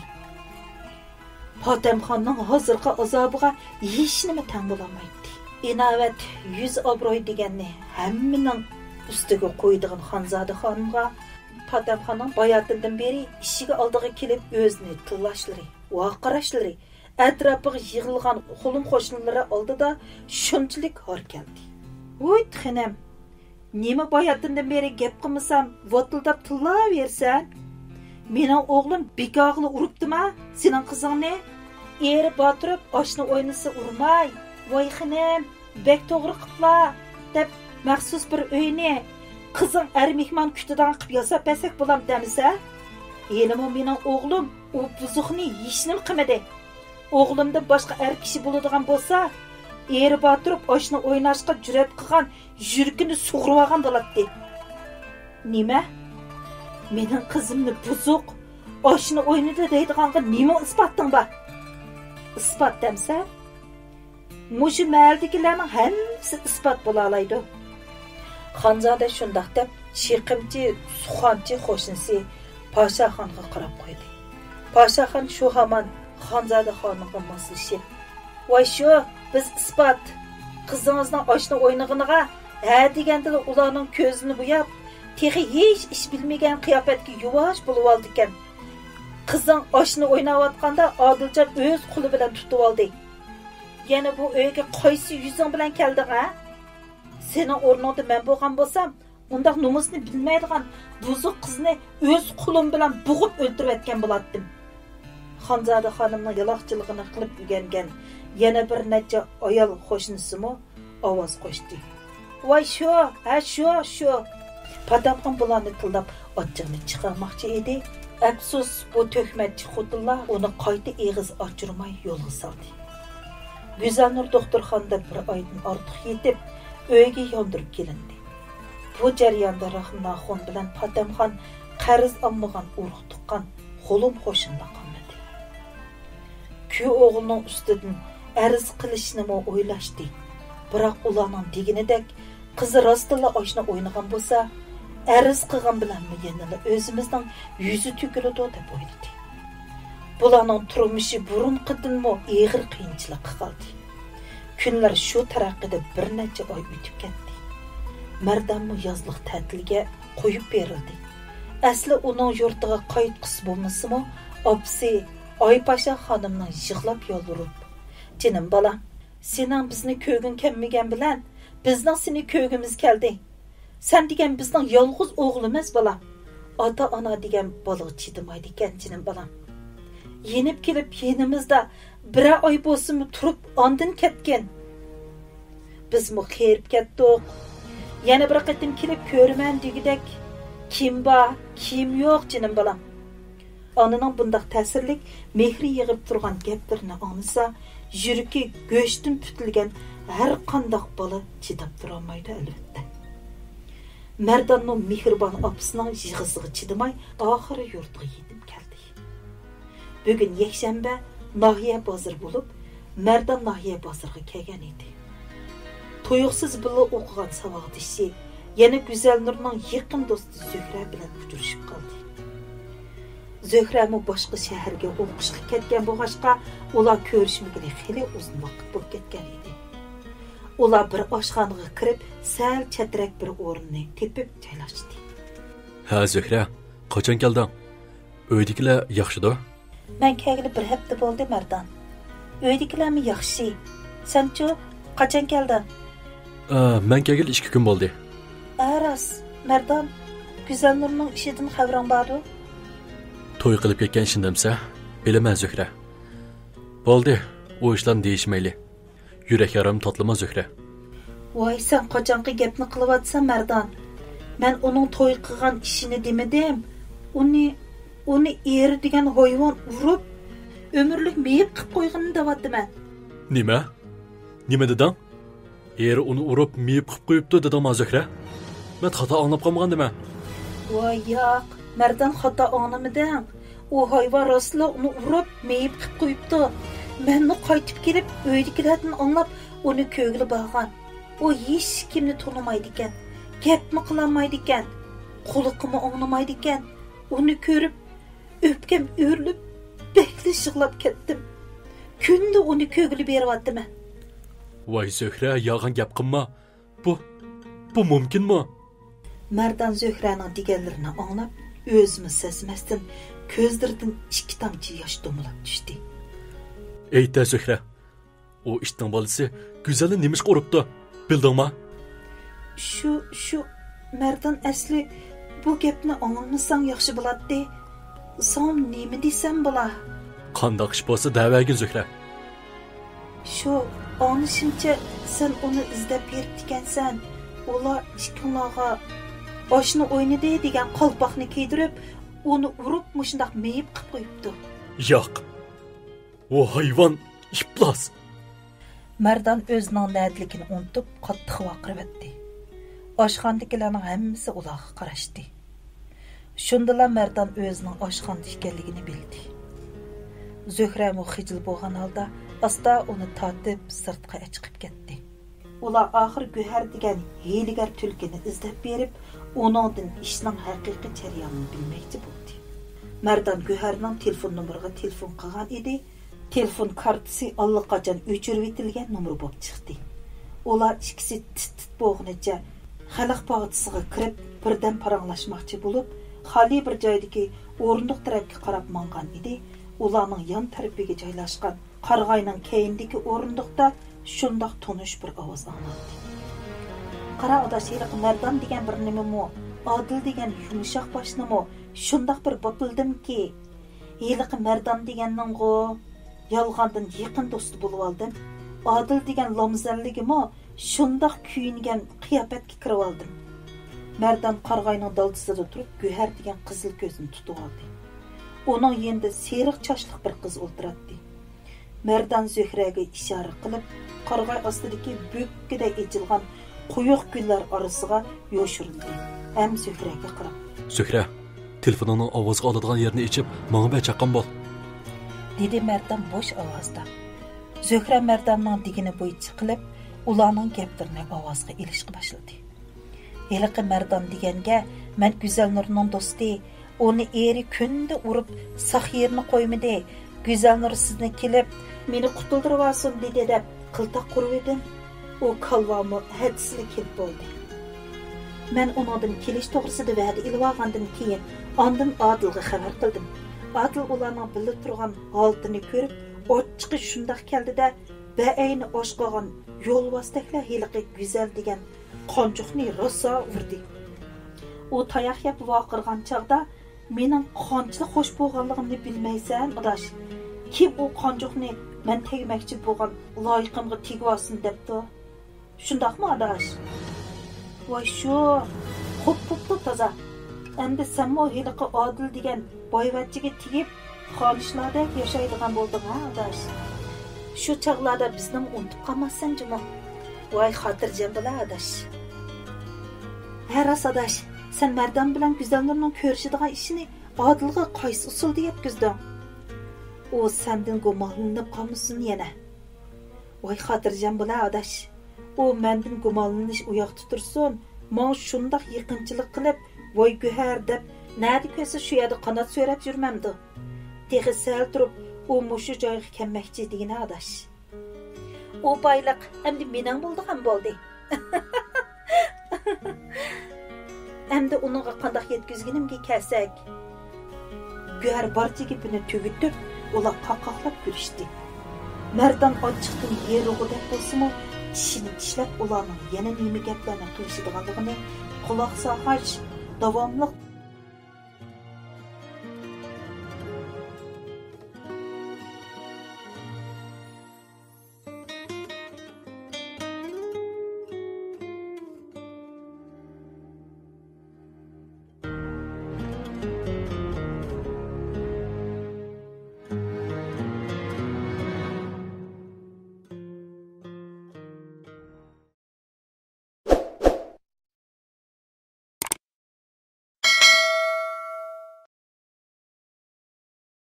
پاتەمخاننىڭ ھازىرقى ئازابىغا ھېچنېمە تەڭ بولالمايتتى. ئىناۋەت، يۈز ئابرۇي دېگەننى ھەممىنىڭ ئۈستىگە قويىدىغان خانزادە خانىمغا پاتەمخاننىڭ باياتىندىن بېرى ئىشىك ئالدىغا كېلىپ ئۆزىنى تىللاشلىرى، ۋارقىراشلىرى، ئەتراپىغا يىغىلغان قولۇم قوشنىلىرى ئالدىدا شۇنچىلىك ھار كەلدى. ۋوي خېنىم، نېمە باياتىندىن بېرى گەپ قىلمىسام، ۋاتىلداپ تىللاۋېرىسەن؟ مېنىڭ ئوغلۇم بىكارغىلا ئۇرۇپتىما سېنىڭ قىزىڭنى؟ ئېرى بار تۇرۇپ ئاشنا ئوينىسا ئۇرماي. ۋاي خېنىم، بەك توغرا قىپلا، دەپ مەخسۇس بىر ئۆينى قىزىڭ ئەر مېھمان كۈتىدىغان قىپ ياساپ بەرسەك بولامدۇ دەمسە؟ ھېلىمۇ مېنىڭ ئوغلۇم ئۇ بۇزۇقنى ھېچنېمە قىلمىدى. ئوغلۇمدىن باشقا ئەر كىشى بولىدىغان بولسا، ئېرى بار تۇرۇپ ئاشنا ئويناشقا جۈرئەت قىلغان يۈرىكىنى سۇغۇرۇۋالغان بولاتتى. نېمە؟ مېنىڭ قىزىمنى بۇزۇق، ئاشنا ئوينىدى دەيدىغانغا نېمە ئىسپاتىڭ بار؟ ئىسپات دەمسە؟ مۇشۇ مەھەللىدىكىلەرنىڭ ھەممىسى ئىسپات بولالايدۇ. خانزادە شۇنداق دەپ، چېقىمچى، سۇخانچى قوشنىسى پاشاخانغا قاراپ قويدى. پاشاخان شۇ ھامان خانزادە خانىمغا ماسلىشىپ، ۋاي شۇ، بىز ئىسپات. قىزىڭىزنىڭ ئاشنا ئوينىغىنىغا ھە دېگەندىلا ئۇلارنىڭ كۆزىنى بوياپ، تېخى ھېچ ئىش بىلمىگەن قىياپەتكە يۇۋاش بولۇۋالىدىكەن. قىزىڭ ئاشنا ئويناۋاتقاندا ئادىلجان ئۆز قولى بىلەن تۇتۇۋالدى. يەنە بۇ ئۆيگە قايسى يۈزۈڭ بىلەن كەلدىڭ ھە؟ سېنىڭ ئورنۇڭدا مەن بولغان بولسام، ئۇنداق نومۇسنى بىلمەيدىغان بۇزۇق قىزنى ئۆز قولۇم بىلەن بوغۇپ ئۆلتۈرۈۋەتكەن بولاتتىم. خانزادە خانىمنىڭ يالاقچىلىقىنى قىلىپ ئۆگەنگەن يەنە بىر نەچچە ئايال قوشنىسىمۇ ئاۋاز قوشتى. ۋاي شۇ، ھە شۇ، شۇ. پاتەمخان بۇلارنى تىللاپ ئاچچىقىنى چىقارماقچى ئىدى. ئەپسۇس، بۇ تۆھمەتچى خوتۇنلار ئۇنى قايتا ئېغىز ئاچۇرماي يولغا سالدى. گۈزەلنۇر دوختۇرخانىدا بىر ئايدىن ئارتۇق يېتىپ، ئۆيگە ياندۇرۇپ كېلىندى. بۇ جەرياندا رەھىمناخۇن بىلەن پاتەمخان قەرز ئالمىغان ئۇرۇق-تۇغقان، قولۇم-قوشنىلار قالمىدى. كۈيئوغلىنىڭ ئۈستىدىن ئەرز قىلىشنىمۇ ئويلاشتى. بىراق ئۇلارنىڭ دېگىنىدەك، قىزى راستتىنلا ئاشنا ئوينىغان بولسا، ئەرز قىلغان بىلەنمۇ يەنىلا ئۆزىمىزنىڭ يۈزى تۆكۈلىدۇ دەپ ئويلىدى. بۇلارنىڭ تۇرمۇشى بۇرۇنقىدىنمۇ ئېغىر قىيىنچىلىققا قالدى. كۈنلەر شۇ تەرىقىدە بىر نەچچە ئاي ئۆتۈپ كەتتى. مەردانمۇ يازلىق تەتىلگە قويۇپ بېرىلدى. ئەسلى ئۇنىڭ يۇرتىغا قايتقۇسى بولمىسىمۇ، ئاپىسى ئايپاشا خانىمنىڭ يىغلاپ يالۋۇرۇپ، جېنىم بالام، سېنىڭ بىزنى كۆرگۈڭ كەلمىگەن بىلەن، بىزنىڭ سېنى كۆرگۈمىز كەلدى. سەن دېگەن بىزنىڭ يالغۇز ئوغلىمىز، بالام. ئاتا-ئانا دېگەن بالىغا چىدىمايدىكەن، جېنىم بالام. يېنىپ كېلىپ يېنىمىزدا بىرەر ئاي بولسىمۇ تۇرۇپ، ئاندىن كەتكىن. بىزمۇ قېرىپ كەتتۇق. يەنە بىر قېتىم كېلىپ كۆرىمەن دېگۈدەك كىم بار، كىم يوق، جېنىم بالام. ئانىنىڭ بۇنداق تەسىرلىك مېھرى يېغىپ تۇرغان گەپلىرىنى ئاڭلىسا، يۈرىكى گۆشتىن پۈتۈلگەن ھەر قانداق بالا چىداپ تۇرالمايدۇ، ئەلۋەتتە. مەردانمۇ مېھرىبان ئاپىسىنىڭ يىغىسىغا چىدىماي، ئاخىرى يۇرتىغا يېتىپ كەلدى. بۈگۈن يەكشەنبە، ناھىيە بازىرى بولۇپ، مەردان ناھىيە بازىرىغا كەلگەن ئىدى. تۇيۇقسىز بىللە ئوقۇغان ساۋاقدىشى، يەنە گۈزەلنۇرنىڭ يېقىن دوستى زۆھرە بىلەن ئۇچرىشىپ قالدى. زۆھرەمۇ باشقا شەھەرگە ئوقۇشقا كەتكەن بولغاچقا، ئۇلار كۆرۈشمىگىلى خېلى ئۇزۇن ۋاقىت بولۇپ كەتكەن ئىدى. ئۇلار بىر ئاشخانىغا كىرىپ، سەل چەترەك بىر ئورۇننى تېپىپ جايلاشتى. ھە، زۆھرە، قاچان كەلدىڭ؟ ئۆيدىكىلەر ياخشىدۇ؟ مەن كەلگىلى بىر ھەپتە بولدى، مەردان. ئۆيدىكىلەرمۇ ياخشى. سەنچۇ، قاچان كەلدىڭ؟ ئا، مەن كەلگىلى ئىككى كۈن بولدى. ئا، راست، مەردان، گۈزەلنۇرنىڭ ئىشىدىن خەۋىرىڭ باردۇ؟ توي قىلىپ كەتكەن ئىشىنى دەمسە؟ بىلىمەن، زۆھرە. بولدى، ئۇ ئىشلارنى دېيىشمەيلى. يۈرەك يارامنى تاتلىما، زۆھرە. ۋاي، سەن قاچانقى گەپنى قىلىۋاتىسەن، مەردان؟ مەن ئۇنىڭ توي قىلغان ئىشىنى دېمىدىم. ئۇنى، ئۇنى ئېرى دېگەن ھايۋان ئۇرۇپ، ئۆمۈرلۈك مېيىپ قىپ قويغىنىنى دەۋاتىمەن. نېمە؟ نېمە دېدىڭ؟ ئېرى ئۇنى ئۇرۇپ، مېيىپ قىپ قويۇپتۇ دېدىڭما، زۆھرە؟ مەن خاتا ئاڭلاپ قالمىغاندىمەن؟ ۋاي ياق، مەردان خاتا ئاڭلىمىدىڭ. ئۇ ھايۋان راستلا ئۇنى ئۇرۇپ، مېيىپ قىپ قويۇپتۇ. مەنمۇ قايتىپ كېلىپ، ئۆيدىكىلەردىن ئاڭلاپ، ئۇنى كۆرگىلى بارغان. ئۇ ھېچكىمنى تونۇمايدىكەن، گەپمۇ قىلالمايدىكەن، قۇلىقىمۇ ئاڭلىمايدىكەن. ئۇنى كۆرۈپ، ئۆپكەم ئۆرۈلۈپ، بەكلا يىغلاپ كەتتىم. كۈندە ئۇنى كۆرگىلى بېرىۋاتىمەن. ۋاي زۆھرە، يالغان گەپ قىلما. بۇ، بۇ مۇمكىنمۇ؟ مەردان زۆھرەنىڭ دېگەنلىرىنى ئاڭلاپ، ئۆزىمۇ سەزمەستىن كۆزلىرىدىن ئىككى تامچە ياش دومىلاپ چۈشتى. ئېيتە زۆھرە، ئۇ ئىتنىڭ بالىسى گۈزەلنى نېمىشقا ئۇرۇپتۇ، بىلدىڭما؟ شۇ، شۇ، مەردان ئەسلى بۇ گەپنى ئاڭلىمىساڭ ياخشى بولاتتى. ساڭا نېمە دېسەم بولا؟ قانداق ئىش بولسا دەۋەرگىن زۆھرە. شۇ، ئاڭلىشىمچە، سەن ئۇنى ئىزدەپ بېرىپتىكەنسەن. ئۇلار ئىككىڭلارغا ئاشنا ئوينىدى دېگەن قالپاقنى كىيدۈرۈپ، ئۇنى ئۇرۇپ، مۇشۇنداق مېيىپ قىپ قويۇپتۇ. ياق، ئۇ ھايۋان ئىپلاس! مەردان ئۆزىنىڭ نەدىلىكىنى ئۇنتۇپ، قاتتىق ۋارقىراۋەتتى. ئاشخانىدىكىلەرنىڭ ھەممىسى ئۇلارغا قاراشتى. شۇندىلا مەردان ئۆزىنىڭ ئاشخانىدا ئىكەنلىكىنى بىلدى. زۆھرەمۇ خىجىل بولغان ھالدا ئاستا ئۇنى تارتىپ، سىرتقا ئەچىقىپ كەتتى. ئۇلار ئاخىر گۆھەر دېگەن ھىيلىگەر تۈلكىنى ئىزدەپ بېرىپ، ئۇنىڭدىن ئىشنىڭ ھەقىقىي جەريانىنى بىلمەكچى بولدى. مەردان گۆھەرنىڭ تېلېفون نومۇرىغا تېلېفون قىلغان ئىدى، تېلېفون كارتىسى ئاللىقاچان ئۆچۈرۈۋېتىلگەن نومۇر بولۇپ چىقتى. ئۇلار ئىككىسى تىت-تىت بولغىنىچە خەلق باغچىسىغا كىرىپ، بىردەم پاراڭلاشماقچى بولۇپ، خالىي بىر جايدىكى ئورۇندۇق تەرەپكە قاراپ ماڭغان ئىدى. ئۇلارنىڭ يان تەرىپىگە جايلاشقان قارىغاينىڭ كەينىدىكى ئورۇندۇقتا شۇنداق تونۇش بىر ئاۋاز ئاڭلاندى. «قارا ئاداش، ھېلىقى مەردان دېگەن بىر نېمىمۇ، ئادىل دېگەن يۇمشاق باشنىمۇ شۇنداق بىر باپلىدىمكى، ھېلىقى مەردان دېگەننىڭغۇ يالغاندىن يېقىن دوستى بولۇۋالدىم. ئادىل دېگەن لامزەللىگىمۇ شۇنداق كۆيۈنگەن قىياپەتكە كىرىۋالدىم.» مەردان قارىغاينىڭ دالدىسىدا تۇرۇپ، گۆھەر دېگەن قىزىل كۆزنى تۇتۇۋالدى. ئۇنىڭ يېنىدا سېرىق چاچلىق بىر قىز ئولتۇراتتى. مەردان زۆھرەگە ئىشارە قىلىپ، قارىغاي ئاستىدىكى بۆككىدەك ئېچىلغان قويۇق گۈللەر ئارىسىغا يوشۇرۇندى ھەم زۆھرەگە قاراپ، «زۆھرە، تېلېفونۇڭنىڭ ئاۋازغا ئالىدىغان يېرىنى ئېچىپ، ماڭا بەر چاققان بول.» دېدى مەردان بوش ئاۋازدا. زۆھرە مەرداننىڭ دېگىنى بويىچە قىلىپ، ئۇلارنىڭ گەپلىرىنى ئاۋازغا ئېلىشقا باشلىدى. ھېلىقى مەردان دېگەنگە مەن گۈزەلنۇرنىڭ دوستى، ئۇنى ئېرى كۈندە ئۇرۇپ، ساق يېرىنى قويمىدى. گۈزەلنۇر سىزنى كېلىپ، مېنى قۇتۇلدۇرۇۋالسۇن دېدى دەپ قىلتاق قۇرۇۋىدىم. ئۇ كالۋامۇ ھەدىسىلا كېلىپ بولدى. مەن ئۇنىڭدىن كېلىش توغرىسىدا ۋەدە ئېلىۋالغاندىن كېيىن، ئاندىن ئادىلغا خەۋەر قىلدىم. ئادىل ئۇلارنىڭ بىللە تۇرغان ھالىتىنى كۆرۈپ، ئاچچىقى شۇنداق كەلدى-دە، بەئەينى ئاشقالغان يولۋاستەكلا ھېلىقى گۈزەل دېگەن قانچۇقنى راسا ئۇردى. ئۇ تاياق يەپ ۋارقىرىغان چاغدا مېنىڭ قانچىلىك خوش بولغانلىقىمنى بىلمەيسەن، ئاداش. كىم ئۇ قانچۇقنى مەن تەگمەكچى بولغان لايىقىمغا تېگىۋالسۇن دەپتۇ؟ شۇنداقمۇ، ئاداش؟ ۋاي شۇ، قوپۇپتۇ تازا. ئەمدى سەنمۇ ھېلىقى ئادىل دېگەن بايۋەچچىگە تېگىپ، خانىشلاردەك ياشايدىغان بولدۇڭ ھە، ئاداش؟ شۇ چاغلاردا بىزنىمۇ ئۇنتۇپ قالماسسەن جۇمۇ. ۋاي خاتىرجەم بولا، ئاداش. ھە، راست، ئاداش. سەن مەردان بىلەن گۈزەلنۇرنىڭ كۆرۈشىدىغان ئىشىنى ئادىلغا قايسى ئۇسۇلدا يەتكۈزدۈڭ؟ ئۇ سەندىن گۇمانلىنىپ قالمىسۇن يەنە. ۋاي خاتىرجەم بولا، ئاداش. ئۇ مەندىن گۇمانلىنىش ئۇياقتا تۇرسۇن، ماڭا شۇنداق يېقىنچىلىق قىلىپ، ۋاي گۆھەر دەپ، نەدە كۆرسە شۇ يەردە قانات سۆرەپ يۈرمەمدۇ؟ تېخى سەل تۇرۇپ، ئۇ مۇشۇ جايغا كەلمەكچى دېگىنە، ئاداش. ئۇ بايلىق ئەمدى مېنىڭ بولىدىغان بولدى. ئەمدى ئۇنىڭغا قانداق يەتكۈزگىنىمگە كەلسەك. گۆھەر بارچە گېپىنى تۈگىتىپ، ئۇلار قاقاقلاپ كۈلۈشتى. مەردان ئاچچىقتىن يېرىلغۇدەك بولسىمۇ، چىشىنى چىشلەپ، ئۇلارنىڭ يەنە نېمە گەپلەرنى قىلىشىدىغانلىقىنى قۇلاق سالغاچ، داۋاملىق